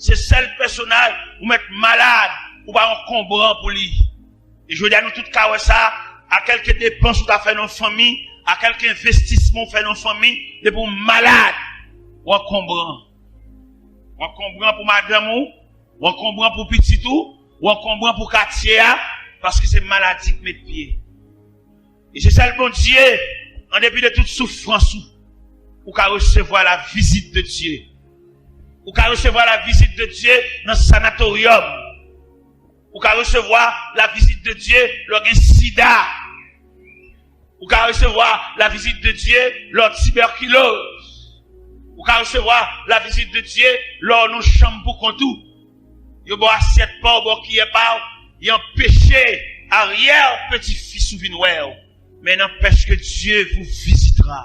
Se sèl pèsonaj ou mèt malad, ou pa yon konbran pou li. E jodi a nou tout ka wè sa, a kèlke depans ou ta fè nan fanmi, a kèlke envestisman ou fè nan fanmi, depi ou malad, ou ankonbran. Ou ankonbran pou madanm ou, ou ankonbran pou pitit ou, ou ankonbran pou katye a, paske se maladi k met pye. E se sèl Bondye, an depi de tout soufrans ou, ou ka resevwa la vizit de Dye. Ou ka resevwa la vizit de Dye nan sanatoryòm. Ou ka resevwa la vizit de Dye lè w gen sida. Ou ka resevwa la vizit de Dye lè w tibèkiloz. Ou ka resevwa la vizit de Dye lè w nan chanm pou kont ou. Yo ba w asyèt pa w, ba w kiyè pa w, y anpeche aryè peti fis ou vin wè w. Men n'empêche que Dieu vous visitera.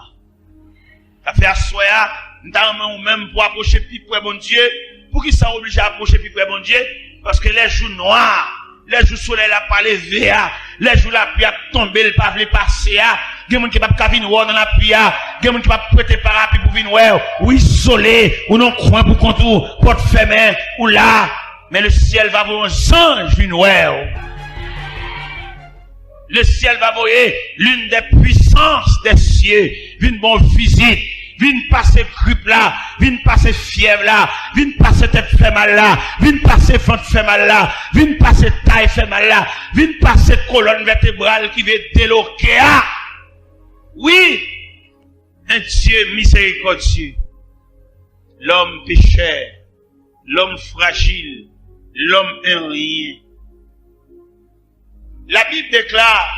Sa fè aswè a, m ta renmen ou menm pou apwoche pi pre Bondye. Poukisa w oblije apwoche pi pre Bondye? Paske lè jou nwa, lè jou solèy la pa leve a, lè jou lapli ap tonbe, l pa vle pase a, gen moun ki p ap ka vin wè w nan lapli a, gen moun ki p ap prete parapi pou vin wè w. Ou izole, ou nan kwen pou kont ou, pòt fèmen, ou la. Men le ciel va voye yon zanj vin wè w. Le ciel va voye l'une des puissances des cieux vin ba w vizit, vin pase grip la, vin pase fyèv la, vin pase tèt fè mal la, vin pase vant fè mal la, vin pase tay fè mal la, vin pase kolòn vètebral ki vle deloke a. Wi, un Dieu miséricordieux. L'homme pécheur, l'homme fragile, l'homme un rien. La Bible déclare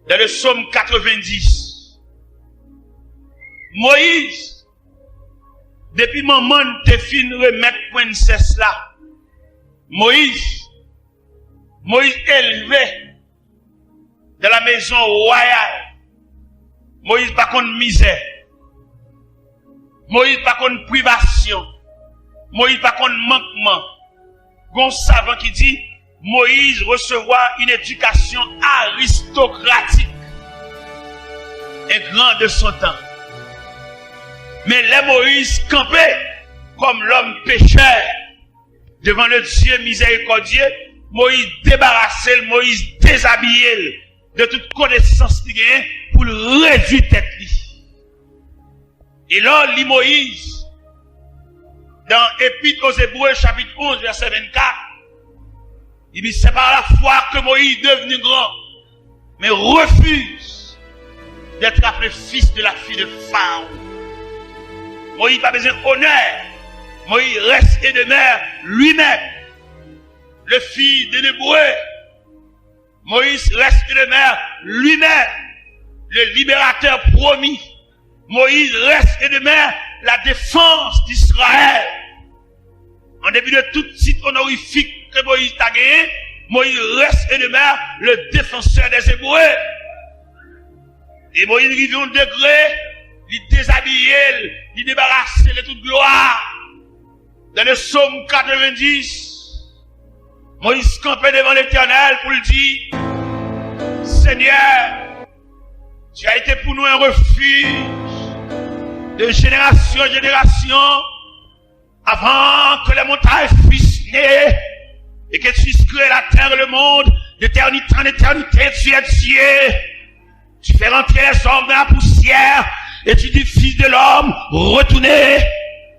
dans le psaume quatre-vingt-dix, Moyiz, depi manman l te fin remèt prensès la, Moyiz, Moyiz elve dans la maison royale. Moyiz pa konn mizè. Moyiz pa konn privasyon. Moyiz pa konn mankman. Gon savan ki di, Moïse recevra une éducation aristocratique, un grand de son temps. Men lè Moyiz kanpe kòm lòm pechè devan le Dieu miséricordieux, Moyiz debarase l, Moyiz dezabiye l de tout konesans li genyen pou l redui tèt li. E lè w li Moyiz, dans Épître aux Hébreux, chapitre onze, verset vingt-quatre, il dit, c'est par la foi que Moïse, devenu grand, mais refuse d'être appelé fils de la fille de Pharaon. Moïse pa bezwen onè. Moïse reste et demeure lui-même le fils d'un Hébreu. Moïse reste et demeure lui-même le libérateur promis. Moïse reste et demeure la défense d'Israël. An depi de tout tit onorifique que Moïse ta genyen, Moïse reste et demeure le défenseur des Hébreux. E Moïse rive yon degre, li dezabiye l, li debarase l de tout glwa. Dans le psaume quatre-vingt-dix, Moïse kanpe devan Letènèl pou l di, Seigneur, tu as été pour nous un refuge de génération en génération, avant que les montagnes fussent nées et que tu eusses créé la terre et le monde, d'éternité en éternité, tu es Dieu. Tu fais rentrer les hommes dans la poussière et tu dis, fils de l'homme, retournez.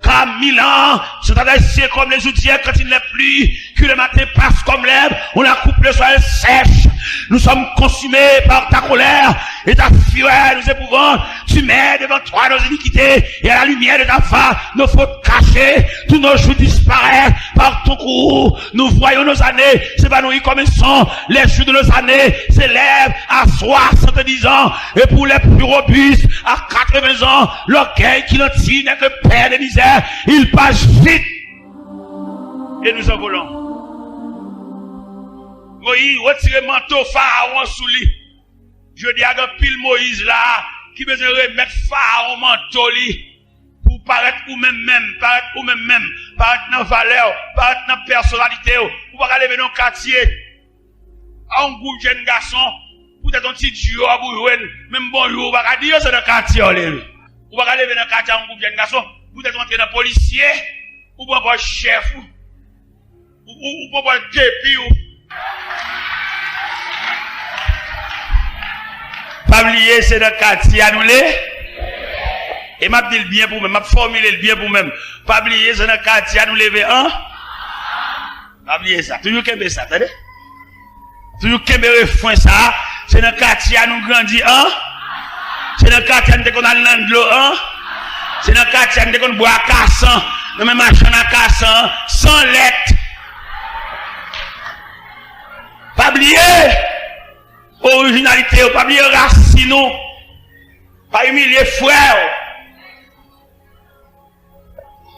Car mille ans sont adressés comme les jours d'hier quand il n'est plus, que le matin passe comme l'herbe, on la coupe, le soir elle sèche. Nous sommes consumés par ta colère et ta fureur nous épouvante. Tu mets devant toi nos iniquités et à la lumière de ta face nos fautes cachées. Tous nos jours disparaissent par ton courroux. Nous voyons nos années s'évanouir comme un songe. Les jours de nos années s'élèvent à soixante-dix ans. Et pour les plus robustes, à quatre-vingts ans, l'orgueil qui l'entire n'est que père de misère. Il passe vite et nous envolons. Moyiz retire manto Farawon sou li. Jodi a, gen anpil Moyiz la ki bezwen remèt Farawon manto li. Pou w parèt ou menm menm, parèt ou menm menm, parèt nan valè w, parèt nan pèsonalite w. Ou pa ka leve nan yon katye a yon gwoup jèn gason pou Poutèt yon ti djòb ou jwenn, menm bonjou ou pa ka di yo, se nan katye a w leve. Ou pa ka leve nan katye a yon gwoup jèn gason, poutèt ou antre nan polisye, ou pran pòz chèf ou, ou, ou, ou pran pòz depi ou. Pa bliye, se nan katye a nou le. E m ap di l byen pou mwen, m ap fòmile l byen pou mwen. Pa bliye, se nan katye a nou leve an. Pa bliye sa. Toujou kenbe sa, tande. Toujou kenbe refren sa a. Se nan katye a nou grandi an. Se nan katye a nou te konn al nan dlo an. Se nan katye a nou te konn bwè akasan. Nan men machann akasan an. San lèt. Pa bliye orijinalite w. Pa bliye rasin ou. Pa imilye frè w.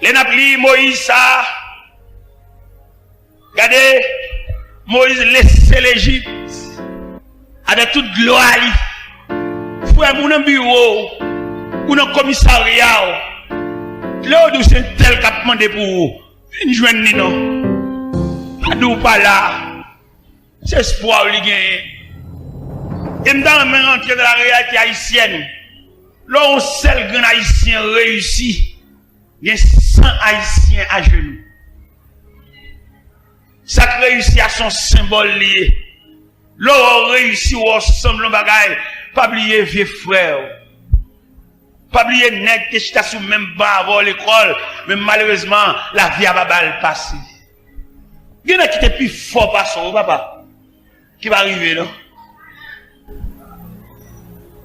Lè n ap li Moyiz sa a, gade, Moyiz lese Lejip avèk tout glwa li. Frè m, ou nan biwo w, ou nan komisarya w, lè yo di w se entèl k ap mande pou ou, vin jwenn li non. Pa di w pa la. Se espwa w li genyen. E m ta renmen rantre nan la reyalite ayisyèn. Lè yon sèl grenn ayisyen reyisi, gen san ayisyen ajenou. Sa k reyisi a se yon senbòl li ye. Lè w wè w reyisi, w wè w sanble yon bagay, pa bliye vye frè w. Pa bliye nèg te chita sou menm ban avè w lekòl, men malerezman, lavi a pa ba l pase. Gen nèg ki te pi fò pase w, papa, ki pa rive, non.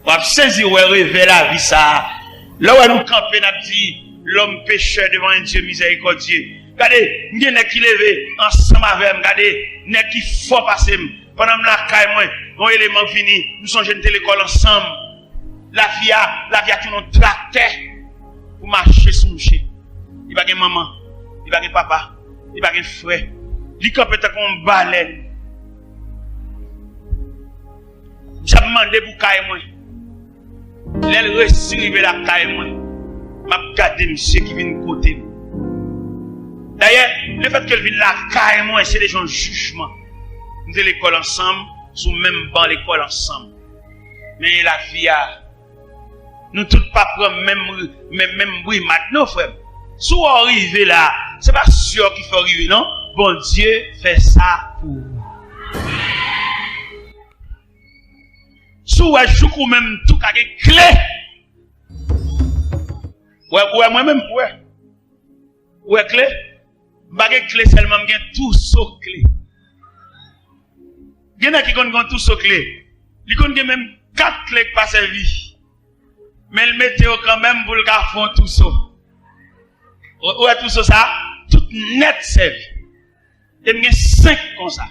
W ap sezi wè revè lavi sa a. Lè w wè nou kanpe, n ap di, L'homme pécheur devant un Dieu miséricordieux. Gade, m gen nèg ki leve ansanm avè m. Gade, nèg ki fò pase m. Pandan m lakay mwen, yon eleman vini, m sonje n te lekòl ansanm. Lavi a, lavi a tounen yon traktè pou mache sou mouche. Li pa gen manman, li pa gen papa, li pa gen frè. Li kanpe tankou yon balèn. Misye ap mande pou kay mwen. Lè l resi rive lakay mwen, m ap gade misye ki vin kote m. Dayè, lefètke l vin lakay mwen, se deja yon jijman. Nou te lekòl ansanm, sou menm ban lekòl ansanm. Men lavi a, nou tout pa pran menm, menm, menm brimad, non, frè m. Si w rive la, se pa sè w ki fè w rive, non. Bondye fè sa pou ou. Si w wè jouk ou menm tou ka gen kle. Ou wè, ou wè mwen menm, ou wè. Ou wè kle? M pa gen kle sèlman, m gen touso kle. Gen nèg ki konn gen touso kle. Li konn gen menm kat kle k pa sèvi. Men l mete yo kanmenm pou l ka fè yon touso. Ou, ou wè touso sa? Tout nèt sèvi. E m gen senk konsa.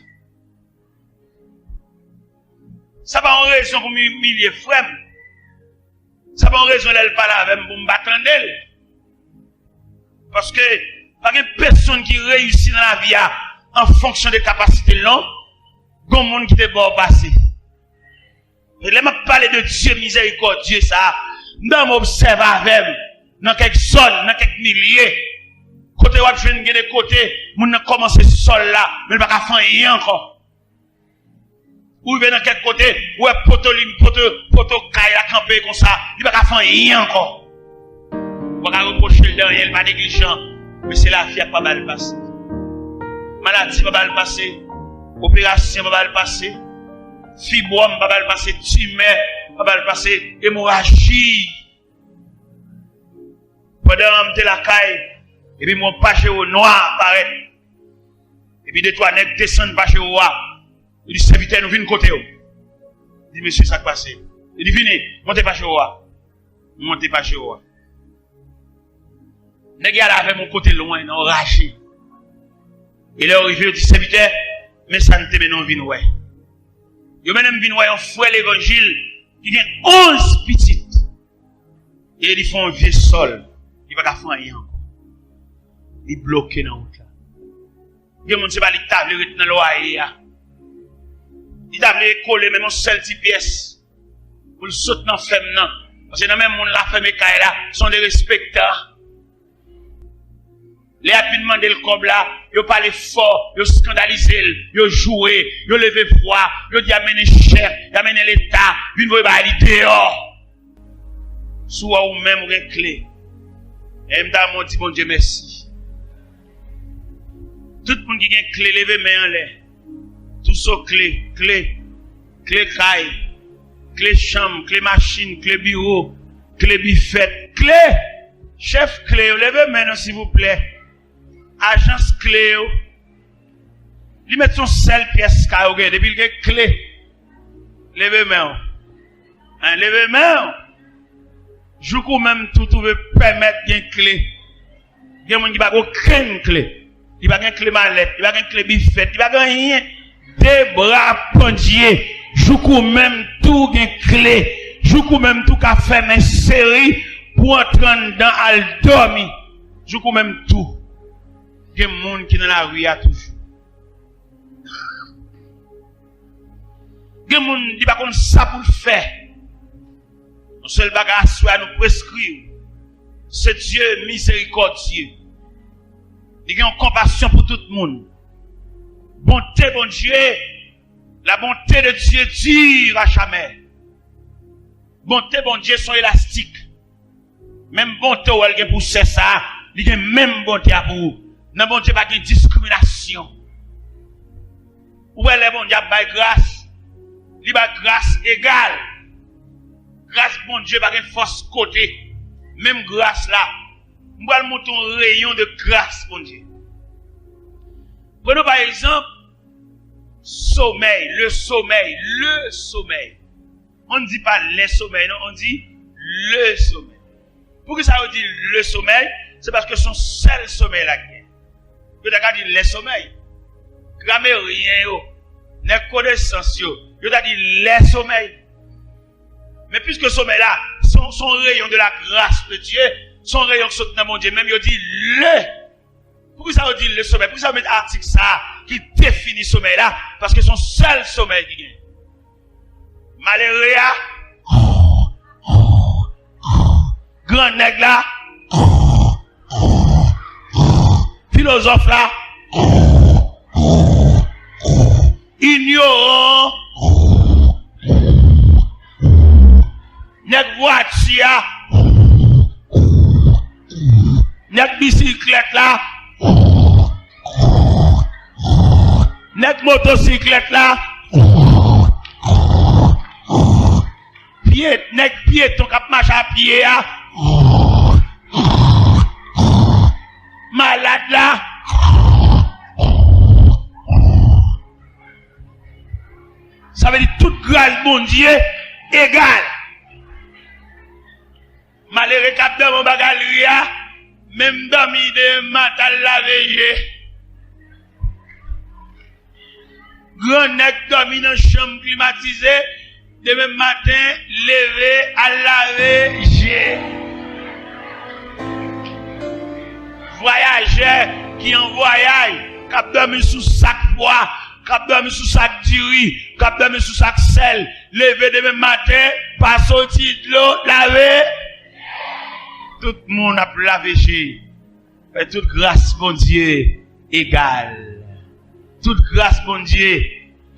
Sa pa yon rezon pou m imilye frè m. Sa pa yon rezon lè l pale avè m pou m pa tande l. Paske pa gen pèsonn ki reyisi nan lavi a an fonksyon de kapasite l, non. Gon moun ki te ba w pase. E lè m ap pale de Dye mizèrikòdye sa a, m ta renmen obsève avè m nan kèk zòn, nan kèk milye, kote w ap jwenn gen de kote, moun nan kòmanse sòl la, men l pa ka fè anyen ankò. Ou rive nan kèk kote, ou wè poto li, poto, poto kay la kanpe konsa, li pa ka fè anyen ankò. Ou pa ka repwoche l de anyen, li pa neglijan, men se lavi a k pa ba l pase. Maladi pa ba l pase, operasyon pa ba l pase, fibwòm pa ba l pase, timè pa ba l pase, emoraji. Pandan m te lakay, epi m wè yon pajero nwa parèt. Epi de twa nèg desann pajero a. Yo di, "Sèvitè, nou vin kote w." Li di, "Mesye, sa k pase?" Li di, "Vini, monte pajero a." M monte pajero a. Nèg yo ale avè m yon kote lwen, nan yon raje. E lè yo rive, yo di, "Sèvitè, men sa n te mennen w vin wè." Yo mennen m vin wè yon frè levanjil ki gen onz pitit. E li fè yon vye sòl. Li pa ka fè anyen ankò. Li bloke nan wout la. Gen moun se pa li ki ta vle ret nan lwaye a. Li ta vle kole menm yon sèl ti pyès pou l sot nan fèm nan. Paske nan men moun la fèm e kay la, se yon derespektan. Lè y ap vin mande l kòb la, yo pale fò, yo eskandalize l, yo joure, yo leve vwa, yo di y ap mennen chèf, y ap mennen Leta, vin voye bagay li deyò. Si w wè ou menm ou gen kle, e m ta renmen w di Bondye mèsi. Tout moun ki gen kle, leve men anlè. Touso kle, kle, kle kay, kle chanm, kle machin, kle biwo, kle bifèt, kle! Chèf kle yo, leve men nou silvouplè. Ajans kle yo. Li mèt se yon sèl pyès kay ou gen, depi l gen kle. Leve men w. Hein, leve men w. Jouk ou menm tou twouve pèmèt gen kle. Gen moun ki pa gen okenn kle. Li pa gen kle malèt, li pa gen kle bifèt, li pa gen anyen. De bra Bondye. Jouk ou menm tou gen kle. Jouk ou menm tou ka fèmen seri pou antre anndan al dòmi. Jouk ou menm tou. Gen moun ki nan lari a toujou. Gen moun, li pa konn sa pou l fè. Yon sèl bagay aswè a nou preskri w. Se Dye mizerikòdye. Li gen yon konpasyon pou tout moun. Bonte Bondye, la bonté de Dieu dure à jamais. Bonte Bondye se yon elastik. Menm bonte w wè l gen pou sè sa a, li gen menm bonte a pou ou. Nan Bondye pa gen diskriminasyon. Ou wè lè Bondye ap bay gras, li bay gras egal. Gras Bondye pa gen fòs kote. Menm gras la, m pral montre yon reyon de gras Bondye. Prenons par exemple sommeil, le sommeil, le sommeil. On ne dit pas les sommeils, non, on dit le sommeil. Poukisa yo di le sommeil? Se paske se yon sèl somèy la ki gen. Yo ta ka di les sommeils. Grameryen yo, nèg konesans yo, yo ta di les sommeils. Men piske somèy la, se yon, se yon reyon de la grâce de Dieu, se yon reyon ki sot nan Bondye menm, yo di le. Poukisa yo di le somèy? Poukisa yo met atik sa a ki defini somèy la? Paske se yon sèl somèy ki gen. Malere a, gran nèg la, filozòf la, inyoran, nèg vwati a, nèg bisiklèt la, nèg motosiklèt la, pye, nèg pyeton k ap mache a pye a, malad la. Sa vle di tout gras Bondye egal. Malere k ap dòmi anba galri a, menm dòmi demen maten al lave je. Gran nèg dòmi nan chanm klimatize, demen maten leve al lave je. Vwayajè ki an vwayaj, k ap dòmi sou sak pwa, k ap dòmi sou sak diri, k ap dòmi sou sak sèl, leve demen maten, pa soti dlo, lave. Tout moun ap lave je. Fè tout gras Bondye egal. Tout gras Bondye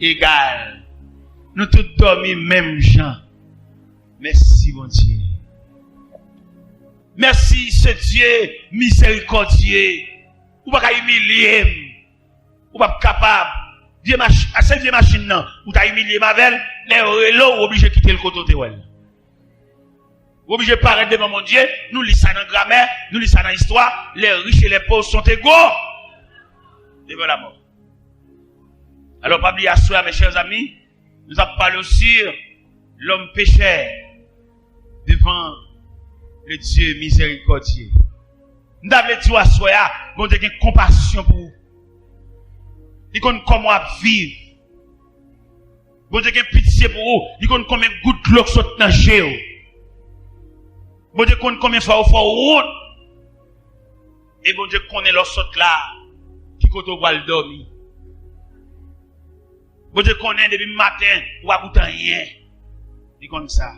egal. Nou tout dòmi menm jan. Mèsi Bondye. Mèsi se Dye mizerikòdye. Ou pa ka imilye m. Ou p ap kapab. Vye mach-, a, se vye machin nan, ou ta imilye m avè l, lè yo rele w, ou oblije kite l kote w te wè l. Ou oblije parèt devan Bondye, nou li sa nan gramè, nou li sa nan istwa, les riches et les pauvres sont égaux devant la mort. Alò, pa bliye aswè a, mes chers amis, nou t ap pale sur l'homme pécheur devant le Dieu miséricordieux. M ta vle di w aswè a, Bondye gen konpasyon pou ou. Li konn kòman w ap viv. Bondye gen pitye pou ou. Li konn konbyen gout dlo k sot nan je w. Bondye konn konbyen fwa ou fè w wont. E Bondye konnen lè w sot la, ki kote w pral dòmi. Bondye konnen depi maten, ou pa goute anyen. Li konn sa.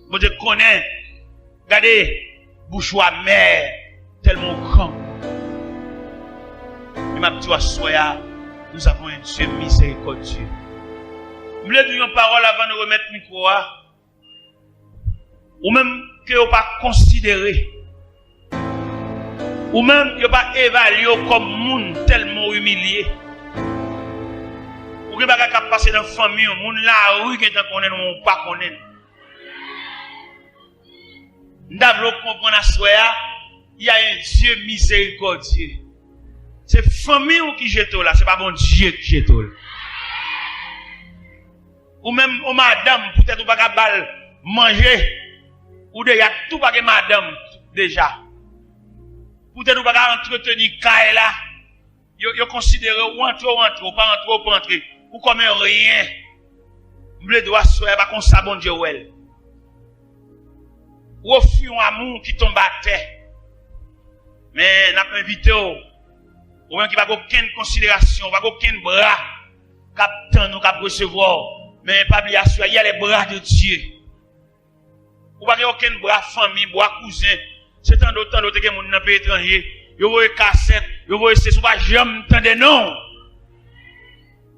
Bondye konnen, gade, bouch ou amè. Tèlman ou gran. E m ap di w aswè a, nous avons un Dieu miséricordieux. M vle di w yon pawòl avan nou remèt mikwo a. Ou menm ke yo pa konsidere. Ou menm yo pa evalye w kòm moun tèlman w imilye. Ou gen bagay k ap pase nan fanmi w, moun lari gentan konnen l, ou pa konnen l. M ta vle w konprann aswè a, il y a un Dieu miséricordieux. Se fanmi w ki jete w la, se pa Bondye ki jete w la. Ou menm, ou madanm, poutèt ou pa ka ba l manje, ou deja tou pa gen madanm deja. Poutèt ou pa ka antreteni kay la, yo, yo konsidere w, ou antre, ou antre, ou pa antre, ou pa antre. Ou kòm en rien. M vle di w aswè a, pa konsa Bondye wè l. Ou ofri yon amou ki tonbe atè. Men, n ap envite w, ou menm ki pa gen okenn konsiderasyon, ou pa gen okenn bra k ap tann ou, k ap resevwa w. Men, pa bliye aswè a, il y a les bras de Dieu. Ou pa gen okenn bra fanmi, bra kouzen. Se tande w, tande w te gen moun nan peyi etranje. Yo voye kasèt, yo voye sesi, ou pa janm tande non.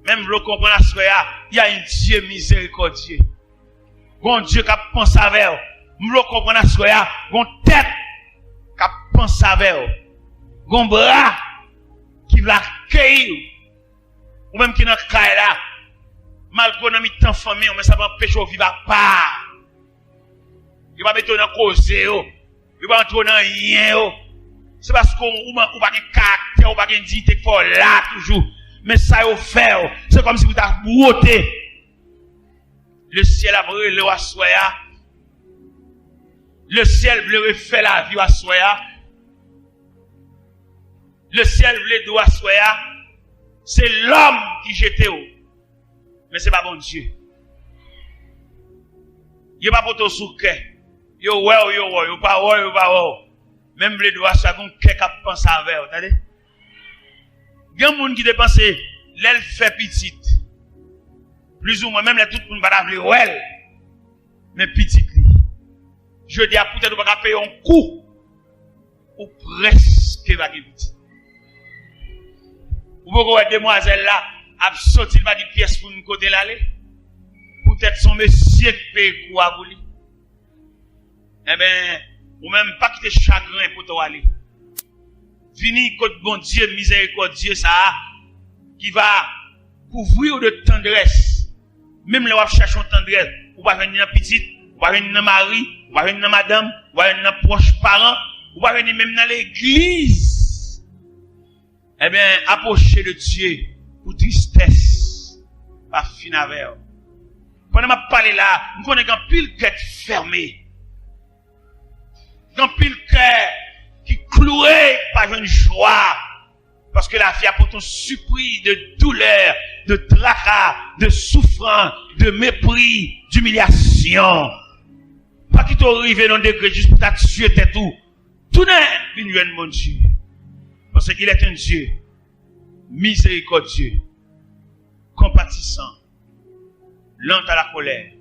Men m vle w konprann aswè a, il y a un Dieu miséricordieux. Gon Dye k ap panse avè w. M vle w konprann aswè a, gon tèt k ap panse avè w. Gon bra ki vle akeyi w. Ou menm ki nan kay la, malgre w nan mitan fanmi w, men sa pa anpeche w viv apa. Yo pa mete w nan koze yo. Yo pa antre w nan anyen yo. Se paske w, ou, ou pa gen karaktè, ou pa gen diyite k fè w la toujou. Men sa yo fè w, se kòmsi pou ta bwote. Lesyèl ap rele w aswè a. Lesyèl vle refè lavi w aswè a. Lesyèl vle di w aswè a, se lòm ki jete w. Men se pa Bondye. Yo pa pote w sou kè. Yo wè w, yo wè w. Yo pa wè w, yo pa wè w. Men m vle di w aswè a, gon kè k ap panse avè w, tande. Gen moun ki te panse, lè l fè pitit, plizoumwen, menm lè tout moun pa ta vle wè l, men pitit li. Jodi a, poutèt ou pa ka peye yon kou, ou prèske pa gen pitit. Ou poko wè demwazèl la ap soti, li pa gen pyès moun kote l ale. Poutèt se yon mesye k peye kou a pou li. Enben, ou menm, pa kite chagren pote w ale. Vini kot Bondye mizerikòdye sa a, ki va kouvri w de tandrès. Menm lè w ap chache yon tandrès, ou pa jwenn li nan pitit, ou pa jwenn li nan mari, ou pa jwenn li nan madanm, ou pa jwenn li nan pwòch paran, ou pa jwenn li menm nan legliz. Enben, apwoche de Dye pou tristès pa fin avè w. Pandan m ap pale la, m konnen gen anpil kè k fèmen. Gen anpil kè ki kloure, pa jwenn jwa. Paske lavi a pote yon sipri de doulè, de traka, de soufrans, de mepri, dimilyasyon. Pa kite w rive nan degre jis pou ta tiye tèt ou. Tounen vin jwenn Bondye. Paske il est un Dieu miséricordieux, compatissant, lent à la colère,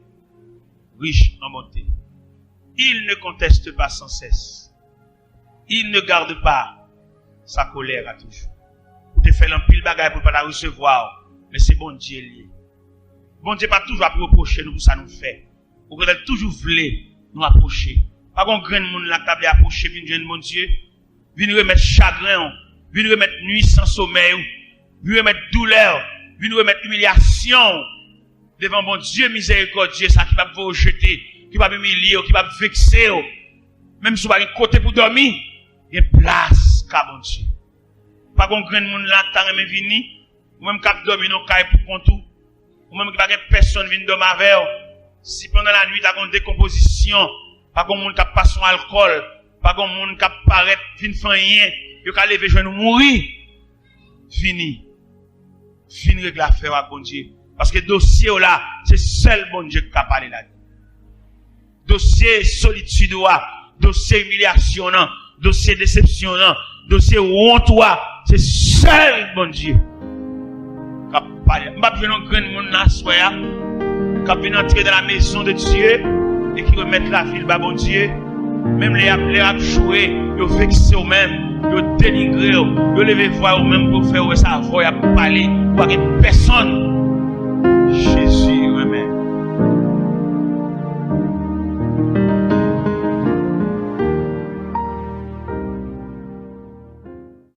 riche en bonté. Il ne conteste pas sans cesse. Il ne garde pas sa colère à toujours. Ou te fè l anpil bagay pou l pa ta resevwa w, men se Bondye l ye. Bondye pa toujou ap repwoche nou pou sa nou fè. Okontrè, l toujou vle nou apwoche. Pa gon grenn moun la k ta vle apwoche vin jwenn Bondye. Vin remèt chagren w. Vin remèt nwi san somèy ou. Vin remèt doulè w. Vin remèt imilyasyon w devan Bondye mizerikòdye sa ki p ap voye w jete, ki p ap imilye w, ki p ap vekse w. Menm si w pa gen kote pou dòmi, gen plas ka Bondye. Pa gon grenn moun la k ta renmen vini, ou menm k ap dòmi nan kay pou kont ou, ou menm ki pa gen pèsonn vin dòmi avè w, si pandan lannuit la gon dekonpozisyon, pa gon moun k ap pase yon alkòl, pa gon moun k ap parèt vin fè anyen, yo ka leve jwenn ou mouri, vini. Vin regle afè w ak Bondye. Paske dosye w la, se sèl Bondye k ka pale ladan l. Dosye solitid ou a, dosye imilyasyon w nan, dosye desepsyon w nan, dosye wont ou a, se sèl Bondye k ap pale. M p ap jwenn yon grenn moun nan aswè a k ap vin antre dans la maison de Dieu e ki remèt lavi l ba Bondye. Menm lè y ap, lè y ap joure, yo vekse w menm, yo denigre w, yo leve vwa yo menm pou fè w wè se avè w y ap pale, ou pa gen pèsonn. Jezi